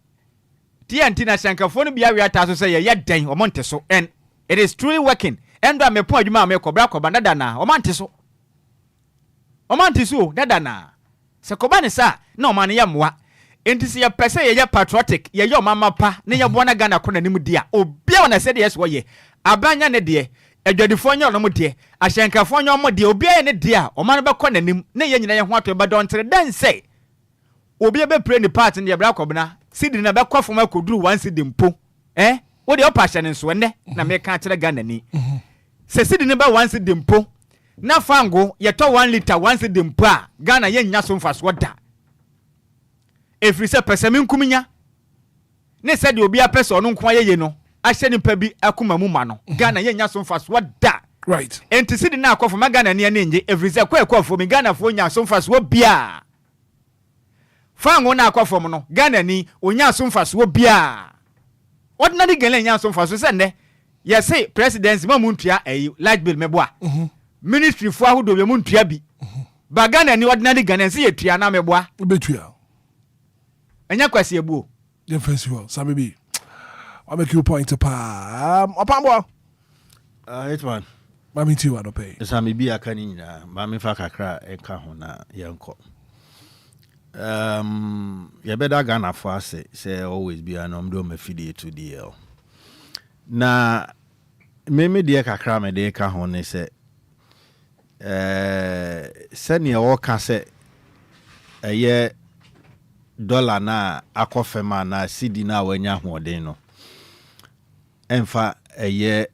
TNT na hyɛnkafoɔ no bi awe ataa so sɛ yɛyɛ dɛn, wɔn nte so and it is truly working. Ɛndɔ a mepɔn adwuma a mekɔ, bra kɔba, dada na wɔn ante so. Ɔman te so o, dada na. Sɛ kɔba ne saa a, na ɔman no yɛ mmoa. Enti sɛ yɛpɛ sɛ yɛyɛ patriotic, yɛyɛ ɔmamma pa na yɛboa na Ghana kɔ n'anim de a, obiara wɔ n'asɛdeɛ sɛ ɔyɛ. Aban nyɛ ne deɛ, adwadifoɔ nyɛ wɔn deɛ, ahyɛnkafoɔ nyɛ wɔn deɛ, obiara yɛ ne deɛ a, ɔman no bɛkɔ n'anim na yɛn nyinaa yɛn ho atɔ yɛn. But ɔntere dɛn sɛ obiara bɛpire ne part no deɛ bra kɔbena, cedi no ɛbɛkɔ fam akɔduru one cedi mpo. Eh, wo deɛ wopɛ ahyɛ no nso, ɛnnɛ na meka akyerɛ Ghanani. Sɛ cedi no ba one cedi mpo na fango yɛtɔ 1 litre 1 cedi mpo a, Ghana yɛnnya so mfasoɔ da. Ɛfiri sɛ pɛsɛmenkominya ne sɛdeɛ obi apɛ sɛ ɔno nko ayɛ yie no ahyɛ nipa bi akoma mu ma no, Ghana yɛnnya so mfasoɔ da. Enti cedi no akɔ fam a, Ghana ni ani ngye, ɛfiri sɛ kɔ ɛkɔ fam, Ghanafoɔ nya so mfasoɔ biaa. Fango no akɔ fam no, Ghana ni onya so mfasoɔ biaa. Ordinary Ghanaian nya so mfasoɔ sɛ nnɛ yɛse presidency ma mu ntua ɛyi light bill, meboa ministry foɔ ahodoɔ bi mu ntua bi ba. Ghana ni, ordinary Ghanaian sɛ yɛtua na meboa? Wobɛtua. Ɛnyɛ kwasi abuo. Yɛmfa nsi hɔ. Same bi wamake you point paa, ɔpamboa. Hitman. Mame nti wa dɔpɛ yi. Same bi aka ne nyinaa, ma memfa kakra ɛnka ho na yɛnkɔ. Yɛbɛda Ghanafoɔ ase sɛ always biara na ɔmde ɔma afidie to DL. Na meme deɛ kakra mede ka ho ne sɛ sɛnea wɔka sɛ ɛyɛ dollar no a akɔ fam anaa cedi no a wanya ahoɔden no ɛmfa ɛyɛ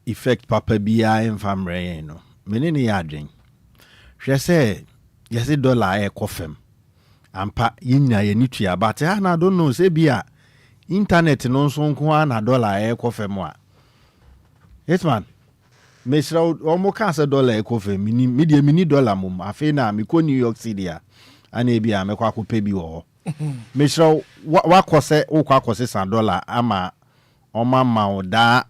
effect papa biara ɛmfa mmerɛ yɛn no, mene ne yɛ adwen. Hwɛ sɛ yɛse dollar ɛkɔ fam ampa, yɛn nyinaa yɛni tua, but ah, na I don't know sɛ bi a internet no nso nko ara na dollar ɛkɔ fam a. Hitman, mesrɛ wo, ɔmo kaa sɛ dollar ɛkɔ fam, mini me deɛ mini dollar mom. Afei na mekɔ New York City a, ana ebi a mɛkɔ akɔpɛ bi wɔ hɔ. Mesrɛ wo, wakɔ sɛ wokɔ akɔsesa dollar ama ɔma ma wo daa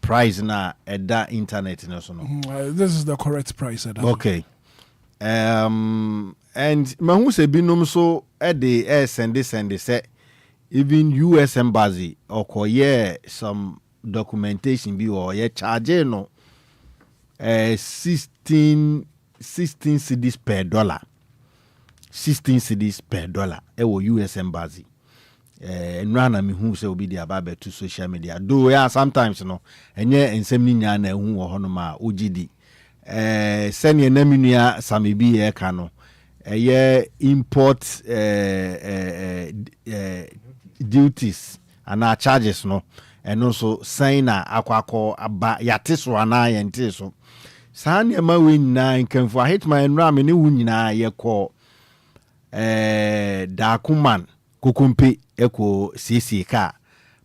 price na ɛda internet no so no. This is the correct price. Ɛda so. Okay, and mahu sɛ binom nso ɛde ɛsɛnde sɛnde sɛ even US Embassy ɔkɔyɛɛ some documentation bi wɔ hɔ, yɛ charge no 16 cedis per dollar, 16 cedis per dollar ɛwɔ US Embassy. Nnura na mehu sɛ obi de aba abɛto social media though. Yeah, sometimes no ɛnyɛ nsɛm no nyinaa na ɛhu wɔ hɔnom a wogye di. Sɛneɛ na me nua Same bi yɛka no, ɛyɛ import duties anaa charges no, ɛno nso sɛn na akɔ akɔ aba, yɛate so anaa yɛnte so? Saa nneɛma wei nyinaa nkamfo ahitma. Nnura me ne wo nyinaa yɛkɔ Daakoman Kokompe ɛkɔ siesie kaa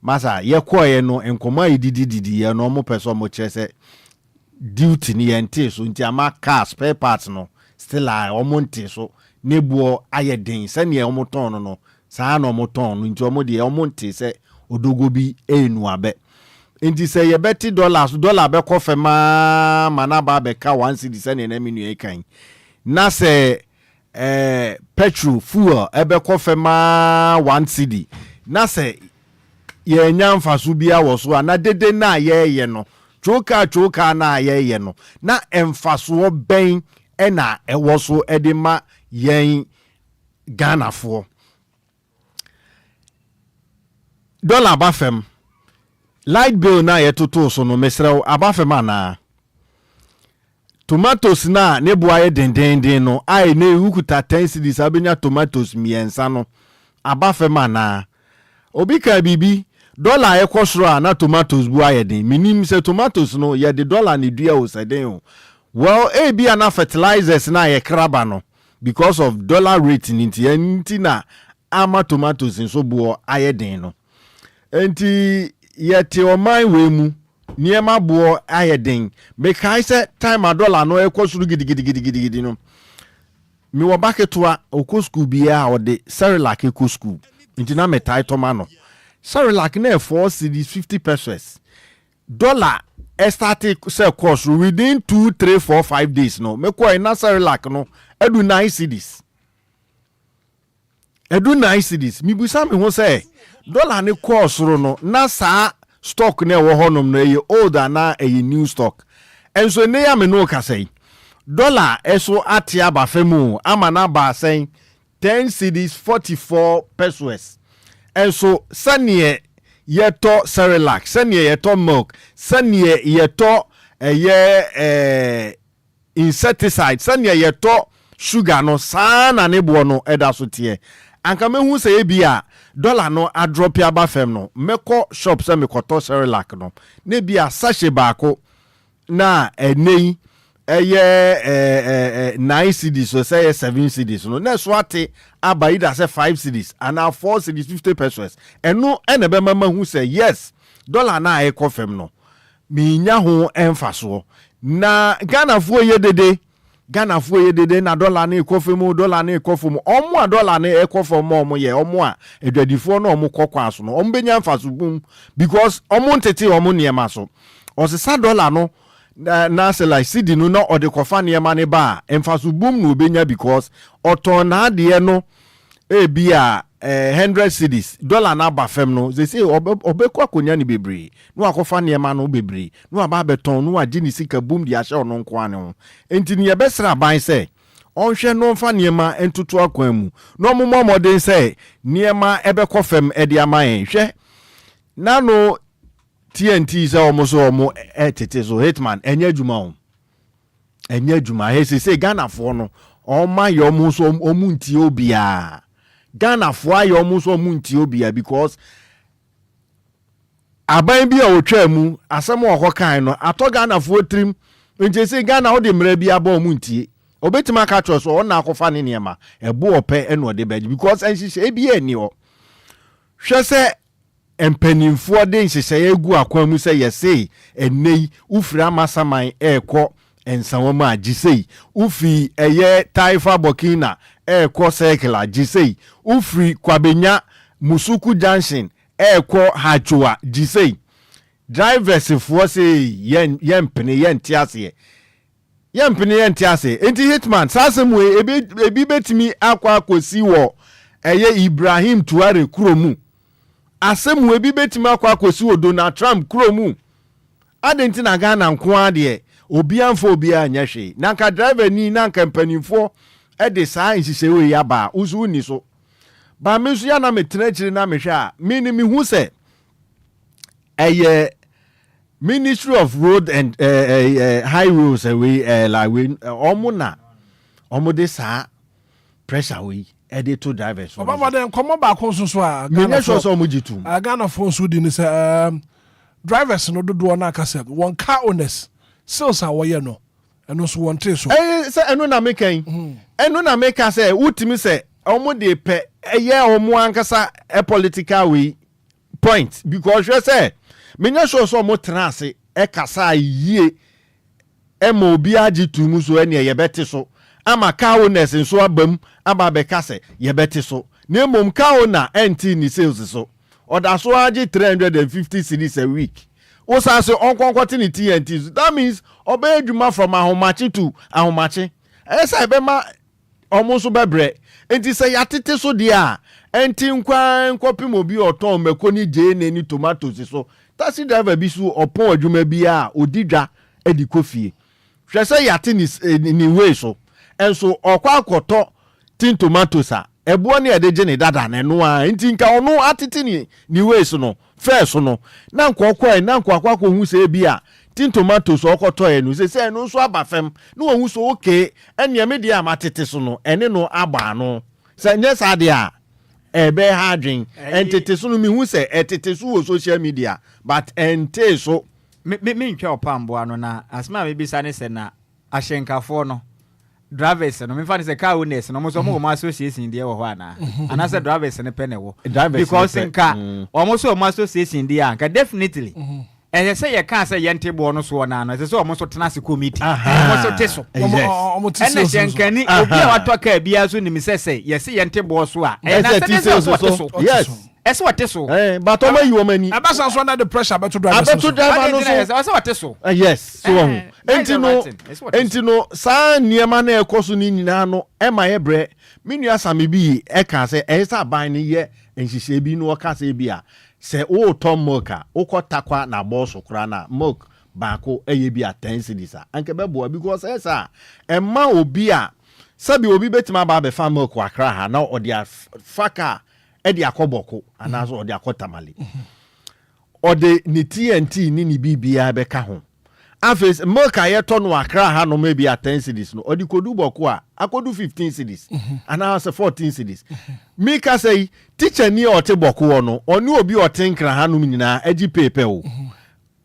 masa. Yɛkɔɔɛ no, nkɔmɔ a yɛdidididi no, ɔmo pɛ sɛ ɔmo kyerɛ sɛ duty no yɛntee so, nti ama car spare parts no still a ɔmo nte so, ne boɔ ayɛ den. Sɛnea ɔmo tɔn no, saa na ɔmo tɔn no, nti ɔmo deɛ ɔmo nte sɛ odogo bi ɛɛnu abɛ. Nti sɛ yɛbɛte dollar so, dollar bɛkɔ fam aa ma n'aba abɛka 1 cedi sɛnea na mi nua yi kan na sɛ petrol fuel ɛbɛkɔ fam aa 1 cedi na sɛ yɛnya mfaso bia wɔ so a, na dede no a yɛreyɛ no twokaa twokaa no a yɛreyɛ no, na mfasoɔ bɛn ɛna ɛwɔ so ɛde ma yɛn Ghanafoɔ? Dollar aba fam, light bill na yɛtotoo so no, mesrɛ wo, aba fam anaa? Tomatoes na ne boa yɛ dendenden no a ɛnɛ wokuta 10 cedis a wobɛnya tomatoes mmiɛnsa no, aba fam anaa? Obi ka biribi, dollar ɛkɔ soro a na tomatoes bu ayɛ den. Menim sɛ tomatoes no yɛde dollar ne dua o, sɛ den o. Well, ebi a na fertilizers na yɛkra ba no, because of dollar rate ni nti, ɛno nti na ama tomatoes nso boɔ ayɛ den no. Nti yɛte ɔman wei mu, nneɛma boɔ ayɛ den. Mekae sɛ time a dollar no ɛkɔ soro gidigidigidigidi no, mewɔ ba ketewa ɔkɔ school biara a ɔde Cerelac kɔ school, nti na metae tɔma no Cerelac na ɛ 4 cedis 50 pesewas. Dollar ɛstart sɛ kɔɔ soro, within 2, 3, 4, 5 days no, mekɔɛ na Cerelac no ɛdu 9 cedis, ɛdu 9 cedis. Mibusa me ho sɛ dollar ne kɔɔ soro no, na saa stock no ɛwɔ hɔnom no ɛyɛ old anaa ɛyɛ new stock? Ɛnso ne ya me no kasa yi, dollar ɛso ate aba fam o, ama no aba sɛn? Ten cedis 44 pesewas. Nso sɛneɛ yɛtɔ Cerelac, sɛneɛ yɛtɔ milk, sɛneɛ yɛtɔ ɛyɛ insecticide, sɛneɛ yɛtɔ sugar no, saa na ne boɔ no ɛda so teɛ. Anka mehu sɛ ebi a dollar no adrop aba fam no, mɛkɔ shop sɛ mekɔtɔ Cerelac no, na ebi a sachet baako na ɛnɛ yi ɛyɛ 9 cedis o, sɛ ɛyɛ 7 cedis no, na ɛso ate aba yi da sɛ 5 cedis anaa 4 cedis 50 pesewas. Ɛno ɛna ɛbɛma ma hu sɛ yes, dollar na ɛkɔ fam no, minya ho ɛmfasoɔ. Na Ghanafoɔ yɛ dede, Ghanafoɔ yɛ dede na dollar no ɛkɔ fam o, dollar no ɛkɔ fam. Ɔmo a dollar no ɛkɔ fam ma ɔmo yɛ ɔmo a adwadifoɔ no, ɔmo kɔ kwan so no, ɔmo bɛnya mfaso bum because ɔmo ntete ɔmo nneɛma so. Ɔsesa dollar no na sɛ like cedi no na ɔde kɔfa nneɛma no ba a, mfaso bum na obɛnya because ɔtɔn n'adeɛ no ebi a 100 cedis, dollar no aba fam no, sese ɔbɛkɔ akonnwa no bebree na wakɔfa nneɛma no bebree na waba abɛtɔn na wagye ne sika bum de ahyɛ ɔno nko ara ne ho. Nti ne yɛbɛsrɛ aban sɛ ɔnhwɛ na ɔmfa nneɛma ntoto akwan mu na ɔmommɔ mmɔden sɛ nneɛma ɛbɛkɔ fam ɛde ama yɛn. Hwɛ nano TNT sɛ ɔmo so ɔmo ɛtete so, Hitman, ɛnyɛ adwuma o, ɛnyɛ adwuma. Hɛ sese Ghanafoɔ no, ɔmo ayɛ ɔmo nso ɔmo ntie obiara. Ghanafoɔ ayɛ ɔmo nso ɔmo ntie obiara because aban bi a otwa mu, asɛm a ɔkɔ kan no atɔ Ghanafoɔ tirim. Nti sɛ Ghana wode mmerɛ bi aba, ɔmo ntie. Obetumi aka kyerɛ so ɔna akɔfa ne nneɛma ɛbo ɔpɛ ɛna ɔde bɛgye because nhyehyɛ bi ɛni hɔ. Hwɛ sɛ mpanimfoɔ de nhyehyɛeɛ gu akwan mu sɛ yɛse ɛnɛ yi wofiri Amasaman ɛɛkɔ Nsawam a, gye sei; wofiri ɛyɛ Taifa Burkina ɛɛkɔ Circle a, gye sei; wofiri Kwabenya Musuku Junction ɛɛkɔ Hachoa, gye sei. Drivers foɔ se yɛn yɛmpene, yɛnte aseɛ, yɛmpene, yɛnte aseɛ. Nti Hitman, saa asɛm wei ebi bɛtumi akɔ akɔsi wɔ ɛyɛ Ibrahim Traore kuro mu. Asɛm wei bi bɛtumi akɔ akɔsi wɔ Donald Trump kuro mu. Adi nti na Ghana nko ara deɛ, obiara mfa obiara nyɛ hwee. Na nka driver ni na nka mpanimfoɔ de saa nhyehyɛeɛ wei aba a, woso wonni so ba. Me nso yɛ na metena akyire na mehwɛ a, me ne mehu sɛ ɛyɛ Ministry of Road and Highways wei like wei ɔmo na ɔmo de saa pressure wei ɛde to drivers so. Ɔbɛma dɛ nkɔmmɔ baako nso so a menyɛ sure sɛ ɔmo gye tom. Ghanafoɔ nso di ne sɛ drivers no dodoɔ no aka sɛ wɔn car owners sales a wɔyɛ no, ɛno nso wɔn tee so. Ɛyɛ sɛ ɛno na meka yi, ɛno na meka sɛ wotumi sɛ ɔmo de pɛ ɛyɛ ɔmo ankasa ɛ political wei point because hwɛ sɛ menyɛ sure sɛ ɔmo tena ase ɛkasa yie ɛma obiara gye tu mu so ɛnea yɛbɛte so ama car owners nso aba mu aba abɛka sɛ yɛbɛte so. Na mmom car owner ɛnte ne sales so, ɔda so agye 350 cedis a week. Wosan so ɔnkɔnkɔte ne TNT so, that means ɔbɛyɛ adwuma from ahomakye to ahomakye. Ɛyɛ sɛ ɛbɛma ɔmo nso bɛbrɛ. Nti sɛ yɛatete so deɛ a, ɛnti nkwan nkɔpem obi a ɔtɔn mako ne gyeene ne tomatoes so. Taxi driver bi so ɔpɔn adwuma bi a ɔdi dwa de kɔ fie. Hwɛ sɛ yɛate ne wei so, ɛnso ɔkɔ akɔtɔ tin tomatoes a ɛboɔ ne yɛde gye ne dada na ɛno a. Nti nka ɔno atete ne wei so no fɛɛ so no na nka ɔkɔɛ na nka akɔ akɔhu sɛ ebi a tin tomatoes ɔkɔtɔɛ no sɛ ɛno nso aba fam na wɔhu so okay, ɛnea me deɛ a matete so no ɛne no abɔ ano. Sɛ nyɛ saa deɛ a, ɛbɛyɛ ha adwen. Ɛntete so no, mehu sɛ ɛtete so wɔ social media but ɛntee so. Me mentwa ɔpamboa no na asɛm a mebisa ne sɛ, na ahyɛnkafoɔ no, drivers no, memfa ne sɛ car owners no, ɔmo nso ɔmo wɔ mo association deɛ wɔ hɔ anaa, anaasɛ drivers no pɛ na ɛwɔ? Drivers no because pɛ. Nka ɔmo nso ɔmo association deɛ a, nka definitely ɛsɛ sɛ yɛka sɛ yɛnte boɔ no soɔ naa no, ɛsɛ sɛ ɔmo nso tena ase committee, ɔmo nso te so. Ɔmo te ɛna sales no so. hyɛnkani obi a watɔ kaa biara so nim sɛ yɛse yɛnte boɔ so a, ɛyɛ ɛsɛ nasɛdeɛ ti sɛ sales ɔte so so. Yes. Ɛsɛ wɔte so. But ɔmo ayi wɔn ani. Ɛbɛsa so na de pressure abɛto drivers no abɛto so. driver no Ade nti na so. ɛsɛ wɔte so. Yes, so wɔn That is nti the no right thing. Ɛsɛ wɔte so. Nti no saa nneɛma na ɛkɔ so no nyinaa no ɛma yɛ brɛ. Me nua Sami bi ɛka sɛ ɛyɛ sɛ aban no yɛ nhyehyɛ bi na ɔka sɛ bi a sɛ wotɔ milk a, wokɔ Takwa na abɔɔso koraa na milk baako ɛyɛ bi a 10 cedis a, anka ɛbɛboa because ɛyɛ sɛ a ɛma obi a Sɛbi obi bɛtumi aba abɛfa milk wɔ Accra ha na ɔde afa car ɛde akɔ Bawku anaasɛ ɔde akɔ Tamale. Ɔde ne TNT ne ne biribiara bɛka ho. Afei milk a yɛtɔ no Accra ha nom ebi a 10 cedis no, ɔde kɔdu Bawku a akɔdu 15 cedis anaasɛ 14 cedis. Mika sɛ yi, teacher ni a ɔte Bawku hɔ no, ɔne obi a ɔte Nkran ha nom nyinaa agye peepɛ o.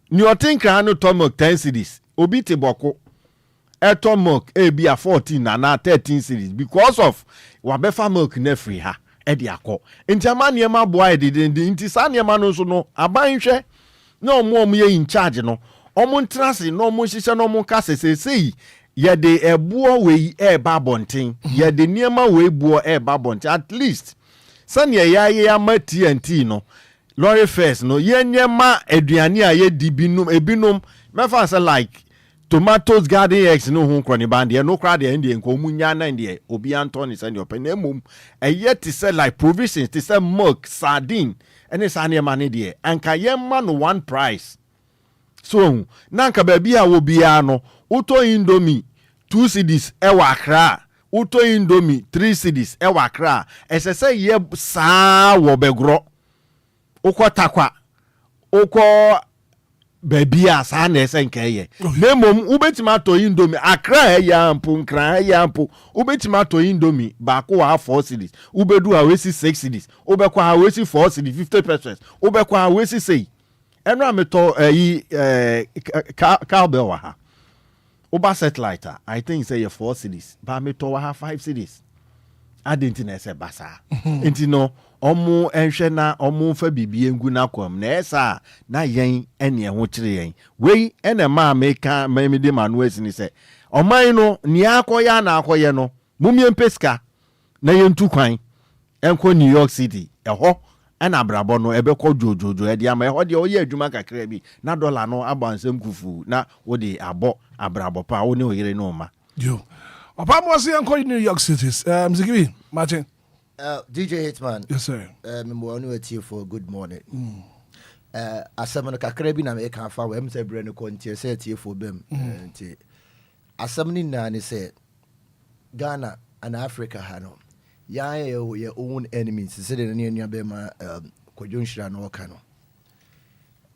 Nea ɔte Nkran ha no tɔ milk 10 cedis, obi te Bawku ɛtɔ milk ebi a 14 anaa 13 cedis because of wabɛfa milk no afiri ha ɛde akɔ. Nti ama nneɛma boa yɛ dedenden. Nti saa nneɛma no nso no, aban hwɛ na ɔmo a ɔmo yɛ in charge no, ɔmo ntena ase na ɔmo nhyehyɛ na ɔmo nka sɛ seesei yɛde ɛboɔ wei ɛɛba abɔnten, yɛde nneɛma wei boɔ ɛɛba abɔnten. At least sɛnea yɛayɛ ama TNT no, lorry fares no, yɛnyɛ ma aduane a yɛdi binom ebinom mɛfa sɛ like tomatoes, garden eggs ne ho nkorɔ ne ban deɛ no koraa deɛ, ɛn deɛ nka ɔmu nya nan deɛ obiara ntɔ ne sɛdeɛ ɔpɛ, na mmom ɛyɛ te sɛ like provisions te sɛ milk, sardine ɛne saa nneɛma ne deɛ, anka yɛmma no one price so ohun na nka baabi a wɔ biara no, wotɔ Indomie 2 cedis ɛwɔ Accra, wotɔ Indomie 3 cedis ɛwɔ Accra, ɛsɛ sɛ yɛ saa wɔ Bɛgorɔ, wokɔ Takwa, wokɔ baabi a saa na ɛsɛ nka ɛyɛ. Na mmom wobɛtumi atɔ Indomie Accra ɛyɛ mpo, Nkran ɛyɛ mpo, wobɛtumi atɔ Indomie baako wɔ ha 4 cedis, wobɛdu ha wesi 6 cedis, wobɛkɔ ha wesi 4 cedis 50 pesewas, wobɛkɔ ha wesi sei. Ɛno a metɔ ɛyi Cowbell wɔ ha, woba Satellite a, I think sɛ yɛ 4 cedis ba, metɔ wɔ ha 5 cedis. Adi nti na ɛsɛ ba saa nti no, ɔmo nhwɛ na ɔmo nfa biribi ngu n'akɔm na ɛsɛ a na yɛn ɛne ɛho kyerɛ yɛn. Wei ɛna maa meka mɛmi ma no esi ni sɛ ɔman no nea akɔyɛ ana akɔyɛ no, mumie mpɛ sika na yɛntu kwan ɛnkɔ New York City. Ɛhɔ ɛna abrabɔ no ɛbɛkɔ dwoodwoodwo ɛde ama. Ɛhɔ deɛ, ɔyɛ adwuma kakra bi na dɔla no abɔ ansɛm kufu na wode abɔ abrabɔ pa, wo ne wo yere ne wo ma. Yo, ɔpa mo ɔse yɛnkɔ New York City. Zikibi makye. DJ Hitman. Yes, sir. Mmoa no atiefoɔ, good morning. Asɛm no kakra bi na meka afa wɔ ɛm sɛ berɛ no kɔ nti ɛsɛ atiefoɔ bɛm. Nti asɛm no nyinaa ne sɛ Ghana ana Africa ha no, yɛn yɛ yɛ own enemies, sɛdeɛ ne nua bɛma Kwadwo Nhyira no ɔka no.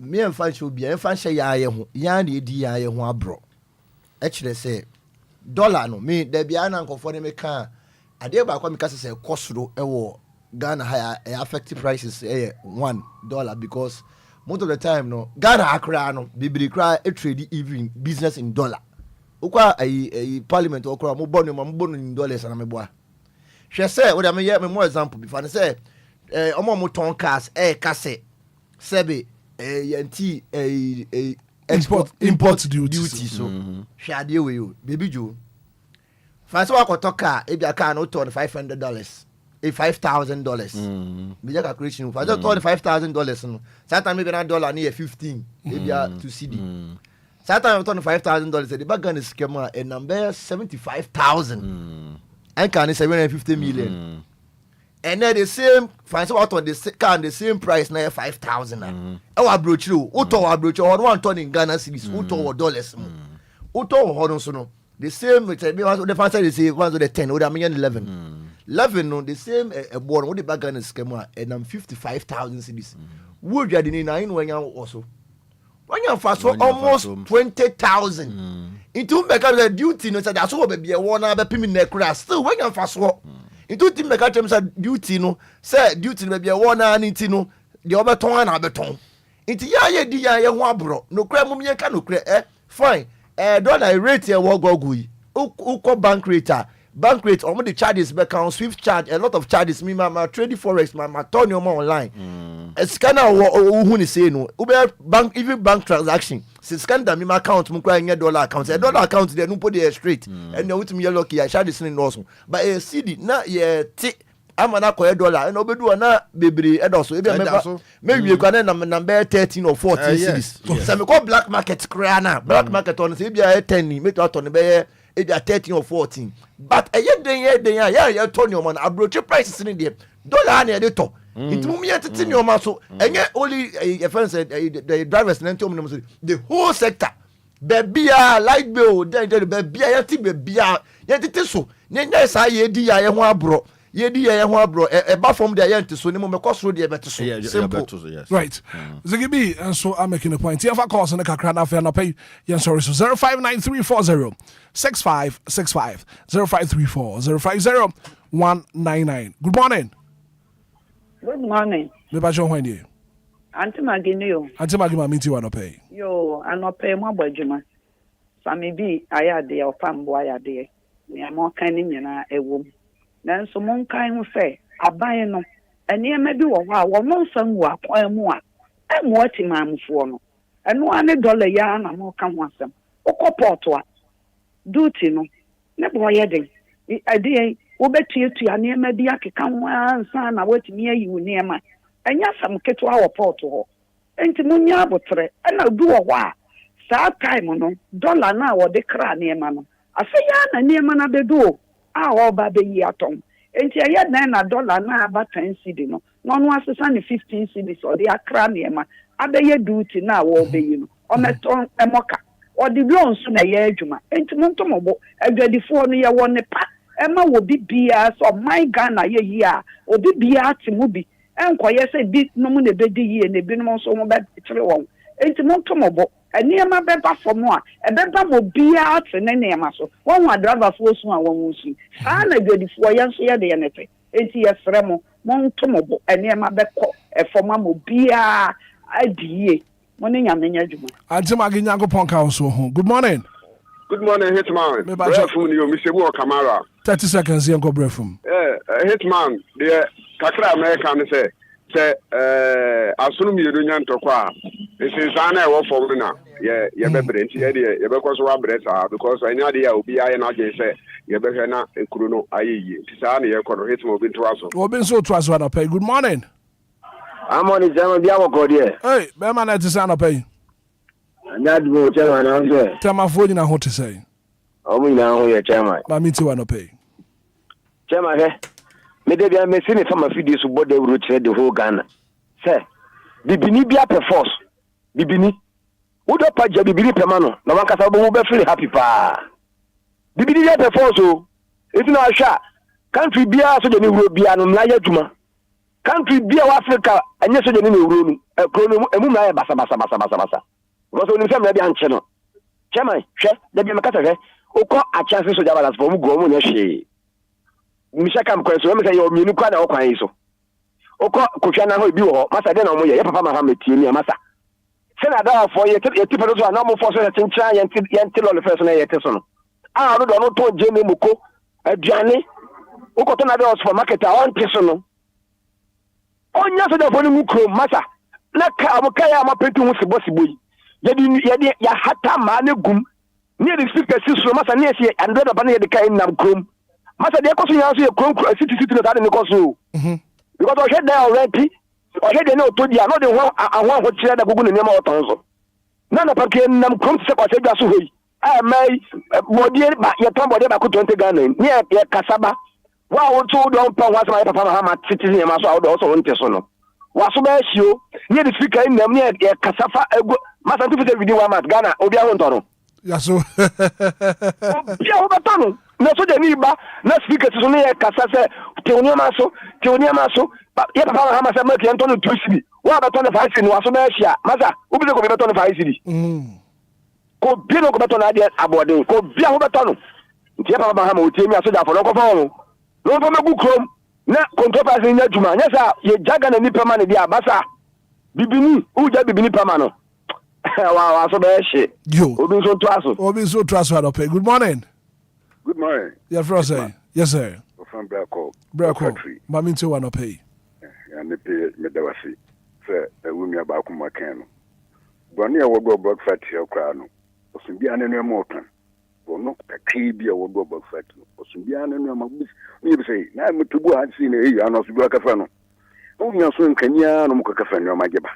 Mmeɛmfa nhyɛ obia, yɛmfa nhyɛ yɛn ayɛ ho, yɛn na yɛdi yɛn ayɛ ho aborɔ. Ɛkyerɛ sɛ dollar no, me dabi a na nkɔfoɔ ne meka a, adeɛ baako a meka sɛ ɛkɔ soro ɛwɔ Ghana ha ɛyɛ affect prices ɛyɛ $1, because most of the time no, Ghana ha koraa no, bebree koraa trade even business in dollar. Wokɔ ayi ayi parliament hɔ koraa, mo bɔ nneɛma, mo bɔ no in dollars. Ana meboa? Hwɛ sɛ wode meyɛ me mo example bi fa ne sɛ ɔmo a ɔmo tɔn cars ɛɛka sɛ sɛbe yɛn ti ɛɛ ɛɛ Import duties. Duty so. Hwɛ adeɛ wei o, beebi dwo fa sɛ wakɔtɔ car, ebi a car no wotɔ no $500, $5,000. Meyɛ calculation fa sɛ wotɔ no $5,000 no, saa time ebi na dollar no yɛ 15 ebi a to cedi. Saa time wotɔ no $5,000, ɛde ba Ghana sika mu a, ɛnam bɛyɛ 75,000, ɛnka ne 750 million. Ɛnɛ the same fan sɛ watɔ the car the same price na yɛ 5,000 a ɛwɔ aburokyire o, wotɔ wɔ aburokyire hɔ no, wantɔ ne in Ghana cedis, wotɔ wɔ dollars mu. Wotɔ wɔ hɔ no nso no, the same sɛ bi wode fan sɛ the same fan so the 10, wode amenya no 11 11 no, the same ɛboɔ no, wode ba Ghana sika mu a, ɛnam 55,000 cedis. Wo dwadini na ayi na wanya wɔ so, wanya nfa so Wanya almost mfaso. 20,000. Nti wo bɛka sɛ duty no sɛ da so wɔ baabi a ɛwɔ na bɛpem nnɛ koraa, still wanya mfasoɔ. Nti wotumi bɛka kyerɛ m sɛ duty no sɛ duty no baabi a ɛwɔ naa ne nti no deɛ wɔbɛtɔn a na abɛtɔn. Nti yɛa yɛdi yɛn yɛ ho aborɔ. Nokorɛ mom yɛnka nokorɛ. Fine, dollar rate ɛwɔ Google yi, wokɔ bank rate a, bank rate ɔmo de charges bɛka ho, swift charge, a lot of charges. Mi ma trade forex, ma tɔ nneɛma online. Sika na wɔ wohu ne sei no, wobɛyɛ bank, even bank transaction sɛ sika no da mi ma account mu koraa, nyɛ dollar account. Ɛ dollar account deɛ no mpo deɛ yɛ straight, ɛnna wotumi yɛ lucky a, charges ne nnɔɔso, but ɛyɛ cedi na yɛte ama no akɔyɛ dollar, ɛna wobɛdu hɔ na bebree ɛdɔ so. Ebi a Ɛda mɛfa so. mɛwie kora ne nam bɛyɛ 13 or 14 cedis. Sɛ mekɔ black market koraa na black market ɔno sɛ ebi a ɛyɛ 10 ni, mɛtumi atɔ no bɛyɛ ebi a 13 or 14. But ɛyɛ den, yɛ den a yɛ a yɛtɔ nneɛma no, aburokyi prices ne deɛ, dollar na yɛde tɔ. Nti mo yɛ tete nneɛma so, ɛnyɛ only yɛfɛn sɛ the drivers na nti ɔmo nam so, the whole sector, baabi a light bill den den, baabi a yɛte, baabi a Yɛntete so na yɛnyae saa yɛdi yɛ ho aborɔ. Yɛdi yɛ ho aborɔ. Ɛba fam deɛ, yɛnte so ne mu mɛkɔ soro deɛ, ɛbɛte so. Simple. Right. Ziggy B nso I'm making a point. Yɛmfa calls no kakra na afei anɔpa yi yɛnsɔre so. 059340 6565, 0534 050 199. Good morning. Good morning. Mepakyɛ, hwan deɛ? Auntie Maggie ni o. Auntie Maggie, ma menti wa anɔpa yi. Yo, anɔpa yi mo abɔ adwuma. Sami bi ayɛ adeɛ, ɔpa mbo ayɛ adeɛ. Nea mo aka ne nyinaa ɛwɔ mu. Nanso monkae ho sɛ aban no, nneɛma bi wɔ hɔ a wɔn nsa ngu akwan mu a ɛmmoa timaamufoɔ no. Ɛno ara ne dɔla yi ara na moka ho asɛm. Wokɔ port a, duty no, ne bɔ yɛ den. Ɛdeɛ wobɛtuatua nneɛma bi akeka ho ara ansa na woatumi ayi wo nneɛma. Ɛnyɛ asɛm ketewa wɔ port hɔ. Nti monyɛ abotrɛ. Ɛna obi wɔ hɔ a, saa time no, dɔla no a wɔde kra nneɛma no, afei ara na nneɛma no abɛdu o a ɔreba abɛyi atɔn. Nti ɛyɛ dɛn na dɔla no aba 10 cedi no na ɔno asesa ne 15 cedis ɔde akra nneɛma abɛyɛ duty no a wɔrebɛyi no, ɔmɛtɔn ɛmɔka ɔde loan so na ɛyɛ adwuma? Nti monto mo bo. Adwadifoɔ no, yɛwɔ ne pa ɛma wɔ bi biara sɛ ɔman Ghana yɛ yie a, obi biara te mu bi. Ɛnkɔyɛ sɛ binom na ɛbɛdi yie na ebinom nso ho bɛkyere wɔn. Nti monto mo bo. Nneɛma bɛba fam a, ɛbɛba ma obiara te ne nneɛma so. Wɔn ho adraivafoɔ su a wɔn su saa na adwadifoɔ yɛn nso yɛde yɛn te. Nti yɛsrɛ mo, monto mo bo. Nneɛma bɛkɔ ɛfam ama obiara adi yie. Mo ne Nyame nyɛ adwuma. Auntie Maggie, Nyankopɔn ka wo so ho. Good morning. Good morning, Hitman. Me ba. Brɛfum ni o, Mr. Bu Kamara. 30 seconds, yɛnkɔ brɛfum. Hitman, deɛ kakra a mɛka ne sɛ asono mmienu nya ntɔkwa a, nsensan na ɛwɔ fam no na yɛ yɛbɛbrɛ. Nti yɛ deɛ, yɛbɛkɔ so abrɛ saa because ɛnyɛ adeɛ a obi ayɛ n'adwene sɛ yɛbɛhwɛ na ekuro no ayɛ yie. Nti saa na yɛkɔ no, Hitman, obi ntoa so. Obi nso toa so anɔpa yi. Good morning. Amɔ ne chairman bi awɔkɔ deɛ. Hey, bɛrima na ɛte sɛ anɔpa yi? Anya adum o, chairman, na sɛ. Tɛmafoɔ nyina ho te sɛ? Ɔmo nyinaa ho yɛ, chairman. Maame ti wa anɔpa yi. Chairman, hwɛ. Me de bia mesi me fama fidie so bɔ dawuro kyerɛ the whole Ghana. Sɛ bibini bi apɛ force. Bibini. Wodɔ pa gya bibini pɛ ma no na wankasa wobɛhu bɛ feel happy paa. Bibini bi apɛ force o. Nti na ahwɛ a, country biara sogya ne wuro biara no mmara yɛ adwuma. Country bi a wɔ Africa ɛnyɛ sogya ne na ewuro no, kuro no emu mmara yɛ basabasabasabasa because onim sɛ mmara bi ankye no. Chairman, hwɛ, dabi meka sɛ hwɛ, wokɔ Akyase sogya balance fo, ɔmo gu ɔmo nyɛ hwee. Mehyɛ camp kwan so, ɛmɛ sɛ yɛ mmienu kora na ɛwɔ kwan yi so. Wokɔ Kofi Annan hɔ, ebi wɔ hɔ, masa dɛn na ɔmo yɛ? Yɛ papa ma ha mɛtie mi a, masa. Sɛnea adarafoɔ yɛte yɛte pɛtɛ so a na ɔmo fɔ so sɛ kyenkyena yɛnte yɛnte lɔre fɛ so na yɛte so no. A ɔno deɛ ɔno tɔn gyeene, moko, aduane, wokɔtɔ n'adeɛ wɔ supermarket a ɔnte so no. Ɔnya sogyafoɔ no ngu kurom, masa. Na ka ɔmo ka yɛ a ɔmo apɛnti ho sebɔ sebɔ yi. Yɛde yɛde yɛahata mmaa no gum. Ne yɛde speaker si soro, masa, ne yɛsi andrɛ papa ne yɛde ka nam kurom. Masa, deɛ ɛkɔ so nyinaa nso yɛ kurom kuro city city na saa de ne kɔ so o. Because ɔhwɛ dan a ɔrɛnti, ɔhwɛ deɛ ne ɔtɔ di a na ɔde ho aho ahokyerɛ da gugu ne nneɛma a ɔtɔn so. Na anapa nka yɛnam kurom te sɛ Kwasɛ dwa so hɔ yi a mmaa yi bɔdeɛ ba, yɛtɔn bɔdeɛ baako 20 Ghana yi ne yɛkasa ba. Wo a woto wo deɛ ɔmpɛ ho asɛm ayɛ papa ma ha ma tete nneɛma so a wode ɔsɔ wo nte so no. Waso bɛyɛ hye o. Ne yɛde speaker yi nam ne yɛkasa fa egu. Masa nti fi sɛ within one month Ghana obi aho ntɔ no. Yaso. Obi a wobɛtɔ no na sogyani ba na speaker si so ne yɛkasa sɛ tew nneɛma so, tew nneɛma so. Yɛ papa ma ha ma sɛ milk yɛntɔ no 2 cedi. Wo a bɛtɔ no 5 cedi no waso bɛyɛ hye a. Masa wobi sɛ kɔ bi bɛtɔ no 5 cedi. Kɔ bi no kɔbɛtɔ no adeɛ aboɔden. Kɔ bi a wobɛtɔ no. Nti yɛ papa ma ha ma otie mi a sogyafo no nkɔfa wɔn na wɔmfa mɛgu kurom na control price no nyɛ adwuma. Nyɛ sɛ yɛgya Ghana nipa ma no deɛ a, basa bibini wogya bibini pa ma no wa waso bɛyɛ hye. Yo. Obi nso ntoa so. Obi nso toa so anɔpɛ. Good morning. Good morning. Yɛfrɛ sɛ? Yes sir. Ɔfan Brɛkɔ. Brɛkɔ. Maame ntie wɔ anɔpɛ yi. Ane pe meda wase sɛ wo nua baako mu akɛn no. Borɔno a ɛwɔ do ɔbɔ factory koraa no, ɔso biara ne nneɛma ɔtɔn. Borɔno kakraa bi a ɛwɔ do ɔbɔ factory no, ɔso biara ne nneɛma. Woyɛ bi sɛ, na meto bu ha sei na ɛyi ano ɔso bi akɛfɛ no. Wo nua so nkani ara no mokɔkɛfɛ nneɛma gye ba.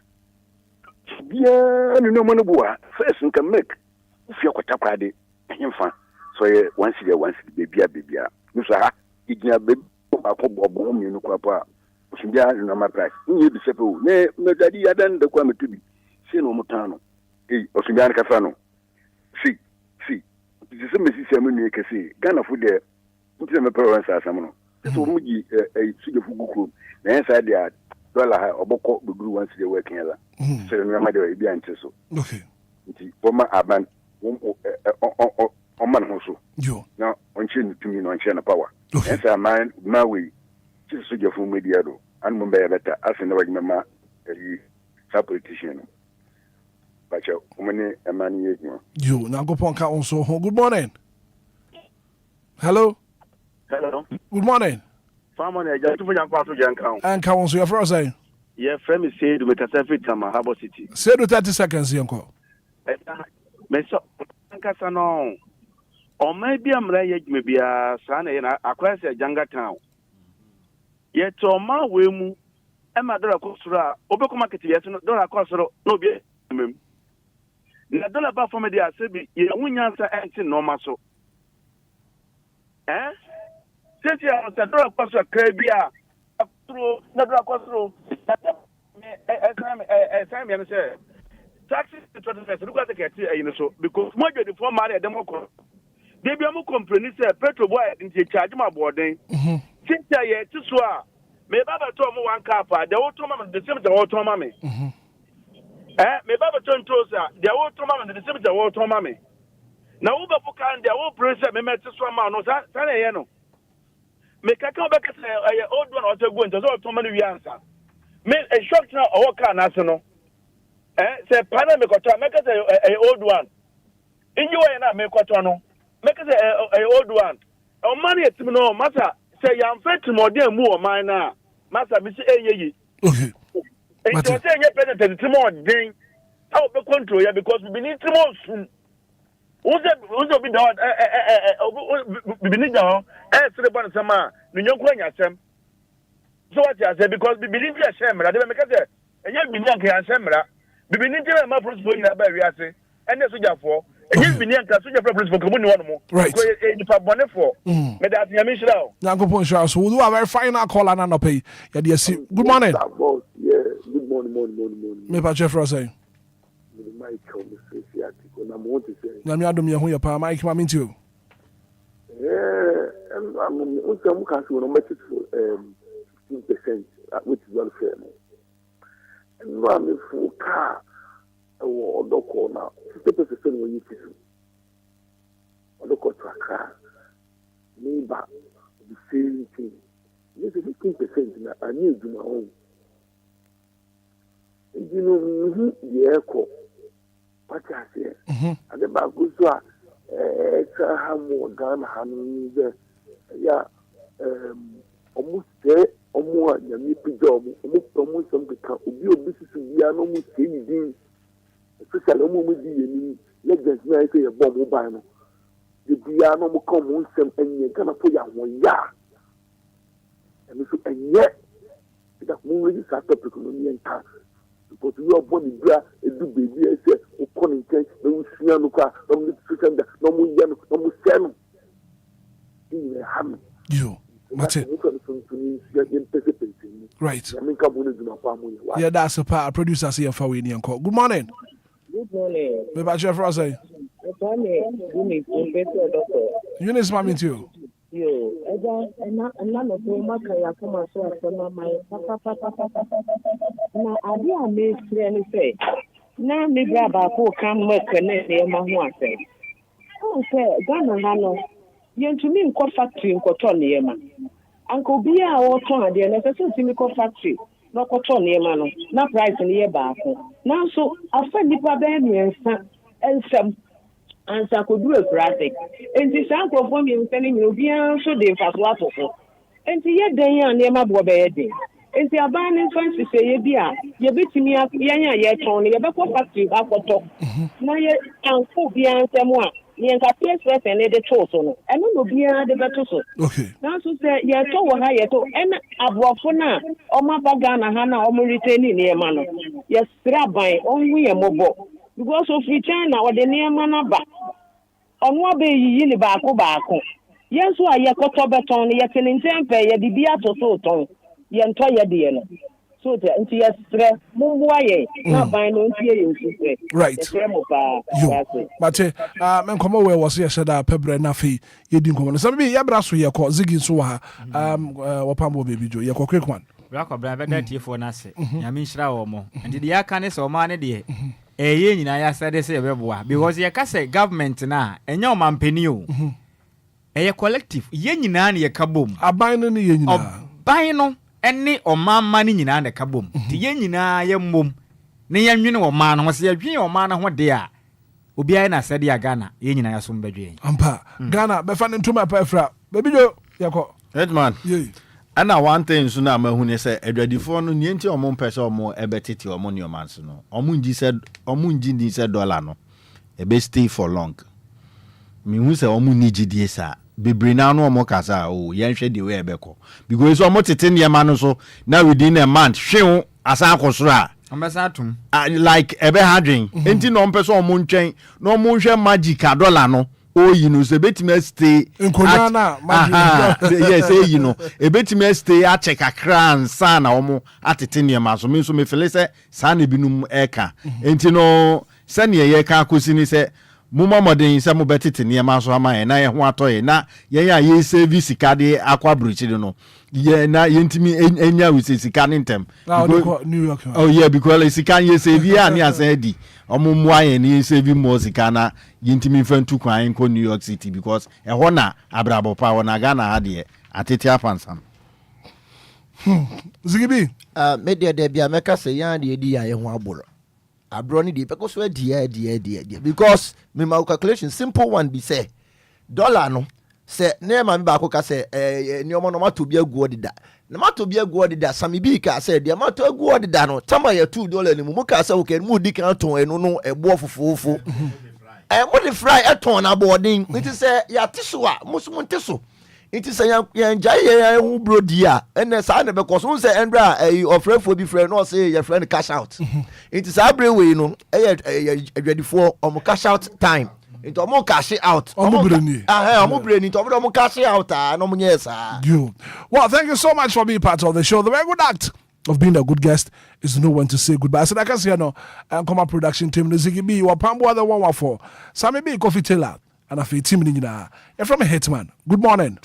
Biara ne nneɛma no bu ha. First nka milk, wofie akɔta koraa de ɛhemfa sɛ ɔyɛ 1 cedi a 1 cedi beebia beebia. Nso ha, yɛgyina beebi baako bɔbɔ ho mmienu koraa po a, ɔso biara ne nneɛma price. Nyɛ bi sɛ pɛ o. Ne mɛdade yi adan da koraa mɛtɔ bi. Sei na wɔn tan no. Ei, ɔso biara ne kɛfɛ no. Sei, sei. Nti sɛ mesisi a me nua kɛse Ghanafo deɛ nti na mɛpɛ wɔn saa asɛm no. Sɛ sɛ wɔn gyi ɛ sogyafo gu kurom na ɛyɛ saa deɛ a dɔla ha ɔbɔkɔ bɛduru one cedi ɛwɔ ɛkɛn la. Sɛ nneɛma deɛ ebi ante so. Nti wɔma aban wɔn ɔma ne ho so na ɔnkyerɛ ne tumi na ɔnkyerɛ ne power. Ɛyɛ saa man man wei kyerɛ sogyafo mu adi ado ano mu bɛyɛ bɛta asen na wɔgye mɛma ɛyi saa politician no. Pakyɛ wɔn ne ɛma no yɛ adwuma. Yo, Nyankopɔn ka wo nso ho. Good morning. Hello. Hello. Good morning. Farmer na ɛgya tufo Nyankopɔn aso gya nka ho. Ɛnka wo nso yɛfrɛ wo sɛn? Yɛfrɛ me Seidu mekasa firi Tama Harbour City. Seidu 30 seconds yɛnkɔ. Ɛgya mesɛ ankasa no ɔman bi a mmara yɛ adwuma biara saa na ɛyɛ na akɔyɛ sɛ Janga Town. Yɛte ɔman wei mu ɛma dɔla kɔ soro a wobɛkɔ market yɛ so no dɔla kɔ soro na obi mmam na dɔla ba fam deɛ asɛ bi yɛn ho nyansa ɛnte nneɛma so ɛn sɛsi a sɛ dɔla kɔ soro kakra bi a soro na dɔla kɔ soro na sɛ ɛsan ɛsan mmiɛ no sɛ taxi twenty percent no kɔ sɛ kɛte ɛyi no so because mo adwadifoɔ mmaa na ɛdɛm kɔ debi a mo complain sɛ petrol bo ayɛ nti charge mo aboɔden sisi a yɛte so a meba bɛtɔ mo one cup a deɛ wotɔn ma me the same thing wɔtɔn ma me ɛ meba bɛtɔ ntoos a deɛ wotɔn ma me the same thing wɔtɔn ma me na wobɛfo kan deɛ wopere sɛ memɛte so ama no saa saa na ɛyɛ no mekaka wobɛka sɛ ɛyɛ old one a ɔsɛ gu nti sɛ ɔtɔn ma no wie ansa me shock na ɔwɔ car n'ase no ɛ sɛ pa na mekɔtɔ a mɛka sɛ ɛyɛ old one nyi wɔ yɛ na mekɔtɔ no mɛka sɛ ɛyɛ old one. Ɔman no yɛ tim no masa sɛ yɛamfa tirimɔden mu ɔman no a masa mesi ɛnyɛ yi. Nti ɔsɛ ɛnyɛ president tirim ɔden a ɔbɛ control yɛ because bibini tirim ɔsum wosɛ obi da hɔ ɛ ɛ ɛ ɛ obi bibini da hɔ ɛsere bɔ ne nsɛm a ne nyɔnko anya asɛm so wate asɛ because bibini nti ɛhyɛ mmara de bɛ meka sɛ ɛnyɛ bibini anka yɛanhyɛ mmara bibini nti na ɛma polisifoɔ nyinaa ba wiase ɛne sogyafoɔ ɛnyɛ bibini anka sogyafoɔ polisifoɔ nka mu ni hɔ nom Right. yɛ nipa bɔnefoɔ meda ase. Nyame nhyira o. Nyankopɔn nhyira so. We are very final caller na anɔpɛ yi yɛde asi. Good morning. Boss, yeah. Good morning, morning, morning, morning. Mepa kyɛ frɛ sɛn? Me Michael, me frɛ Atiko. Na mo want to say. Nyame adom yɛ ho yɛ paa. Mike, ma mente o. Nsɛ mo ka sɛ wɔn bɛte so 15%, which is very fair no. Ɛnu a mefo kaa ɛwɔ Ɔdɔkɔ na 50% na wɔyi fi so. Ɔdɔkɔ to Accra. Neighbor, the same thing. Ne sɛ 15% na anyɛ adwuma ho. Nti no mehu deɛ ɛkɔ. Wate aseɛ. Ade baako nso a ɛka ha mu wɔ Ghana ha no ne sɛ ɛyɛ a ɔmo sɛe ɔmo a Nyame pagya ɔmo, ɔmo pɛ ɔmo nsɛm keka obi a obi susu biara na ɔmo sɛe ne din, especially ɔmo a ɔmo di yɛn anim, legends na ayɛ sɛ yɛbɔ ɔmo ban no de biara na ɔmo ka ɔmo nsɛm. Ɛnyɛ Ghanafoɔ yɛ ahoɔyɛ a ɛno nso ɛnyɛ ɛda mo raise saa topic no ne yɛnka because wi ɔbɔ ne bia edu beebi a ɛsɛ wokɔ ne nkyɛn na wosua no koraa na ɔmo de social media na ɔmo yɛ no na ɔmo sɛ no ne nyinaa ha no. Yo, mate. Mo fɛ no so nso ne nsua yɛn pɛsɛpɛsɛ mu. Nyame nka mo no adwuma pa mo yɛ wa. Yɛda ase paa. Producer sɛ yɛmfa wei ne yɛnkɔ. Good morning. Good morning. Mepa kyɛ frɛ sɛn? Kwame Eunice Mfeso Ɔdɔkɔ. Eunice, ma mente o. Yo, ɛgya ɛna ɛna nɔpɛ maka yɛ akoma so asɛm ama yɛ papapapapa. Na ade a mesrɛ ne sɛ, na me bra baako ka milk ne nneɛma ho asɛm. Ɔhu sɛ Ghana ha no, yɛntumi nkɔ factory nkɔtɔ nneɛma. Anka obiara a ɔretɔn adeɛ no, ɛsɛ sɛ otumi kɔ factory na ɔkɔtɔ nneɛma no, na price no yɛ baako. Nanso, afa nnipa bɛyɛ mmiɛnsa nsɛm ansa kɔduru akuraase. Nti saa nkurɔfoɔ mmiɛnsa no nyina obiara nso de mfasoɔ ato so. Nti yɛ dan a nneɛma boɔ bɛyɛ den. Nti aban no mfa nhyehyɛeɛ bi a yɛbɛtumi yɛn a yɛtɔn no yɛbɛkɔ factory hɔ akɔtɔ na yɛ amfo obiara nsɛm a ne yɛn kaseɛ srɛsɛ ne de too so no ɛno na obiara de bɛto so. Nanso sɛ yɛtɔ wɔ ha yɛtɔ ɛna aborɔfo no a ɔmo aba Ghana ha no a ɔmo retɛni nneɛma no yɛsrɛ aban ɔnhu yɛn mmɔbɔ because ofiri China ɔde nneɛma no aba ɔno abɛyiyi ne baako baako. Yɛn nso a yɛkɔtɔ bɛtɔn no yɛte ne nkyɛn pɛ yɛde bi ato so tɔn yɛntɔ yɛ deɛ no. So wote nti yɛsrɛ mommoa yɛn na aban no ntie yɛn sufrɛ. Right. Yɛsrɛ mo paa. Yo, Yɛda ase. mate. Ah, me nkɔmmɔ wɔ wɔ so yɛhyɛ da pɛ berɛ na afei yɛdi nkɔmmɔ no. Sɛ bi yɛbra so yɛkɔ Ziggy nso wɔ ha. Wɔpam wɔ baabi dwo. Yɛkɔ quick one. Bra kɔbra bɛda atiefoɔ no ase. Nyame nhyira wɔn mo. Nti deɛ aka ne sɛ ɔmaa no deɛ ɛyɛ yɛn nyinaa yɛasɛde sɛ yɛbɛboa because yɛka sɛ government no a ɛnyɛ ɔmampanin o. Ɛyɛ collective, yɛn nyinaa na yɛka bom. Aban no ne yɛn nyinaa. Ɔban no ne ɔman mma no nyinaa na ɛka bom. Nti yɛn nyinaa yɛmmom na yɛnwene ɔman no ho. Sɛ yɛdwene ɔman no ho deɛ a, obiara yɛ n'asɛdeɛ a Ghana, yɛn nyinaa yɛasom bɛdwo yɛn. Ampa. Ghana bɛfa ne ntoma pa afira. Baby Joe, yɛkɔ. Hitman, Yei. Ɛna one thing nso no a mahu ne sɛ adwadifoɔ no nea nti a wɔn mpɛ sɛ wɔn bɛtete wɔn nneɛma nso no, wɔn ngye sɛ wɔn ngye nni sɛ dollar no ɛbɛ stay for long. Mehu sɛ wɔn nni gyidie saa. Bebree naa no wɔn kasa a oh yɛnhwɛ the way ɛbɛkɔ because wɔn tete nneɛma no so na within a month hwew asan akɔ soro a. Wɔn bɛsan atom. Ah, like ɛbɛha dwen. Nti na wɔn pɛ sɛ wɔn ntwɛn na wɔn nhwɛ magic a dollar no oyi no sɛ ebetumi astay. Nkonyaa no a magic. Aha, yes eyi no ebetumi astay akyɛ kakra ansa na wɔn atete nneɛma so. Me nso me fele sɛ saa na ebinom ɛka. Nti no sɛnea yɛka akɔsi ne sɛ mommɔ mmɔden sɛ mobɛtete nneɛma so ama yɛn na yɛn ho atɔ yɛn na yɛn a yɛresave sika de akɔ aburokyiri no yɛ na yɛntumi nya wɔ sika no ntɛm. Na ɔde kɔ New York. Oh yeah, because sika no yɛsave a ne asan adi. Ɔmo mmoa yɛn na yɛnsave more sika na yɛntumi mfa ntu kwan nkɔ New York City because ɛhɔ na abrabɔ pa wɔ na Ghana ha deɛ atete apansam. Ziggy B. Me deɛ dabi a mɛka sɛ yɛn a deɛ yɛdi yɛn a yɛn ho aboro. Aborɔ no deɛ yɛbɛkɔ so adi adi adi adi because mema wo calculation simple one bi sɛ dollar no sɛ ne maame baako ka sɛ ɛɛ nneɛma no matɔ bi agu hɔ deda na matɔ bi agu hɔ deda sami bi kaa sɛ deɛ matɔ agu hɔ deda no tama yɛtu dollar no mu mo kaa sɛ okay mo di kan tɔn ɛno no ɛboɔ fofoofo ɛɛ mo de fry ɛtɔn na aboɔden nti sɛ yɛate so a mo so mo nte so. Nti sɛ yɛn yɛngyae yɛn yɛn ho buro di a, ɛnɛ saa na ɛbɛkɔ so. Wohu sɛ ɛnberɛ a ɛyi ɔfrɛfoɔ bi frɛ no na ɔse yɛfrɛ no cash out. Nti saa berɛ wei no ɛyɛ ɛyɛ adwadifoɔ ɔmo cash out time. Nti ɔmo cash out. Ɔmo berɛ nie. Ahɛn ɔmo berɛ ni nti ɔmo de ɔmo cash out a na ɔmo nyɛɛ saa. You. Well, thank you so much for being part of the show. The very good act of being a good guest is to know when to say goodbye. So like I said, no, Nkoma production team, no Ziggy B, Wapamboa the 114, Sammy B, Kofi Taylor, and afei team no nyinaa. Yɛfrɛ me Hitman. Good morning.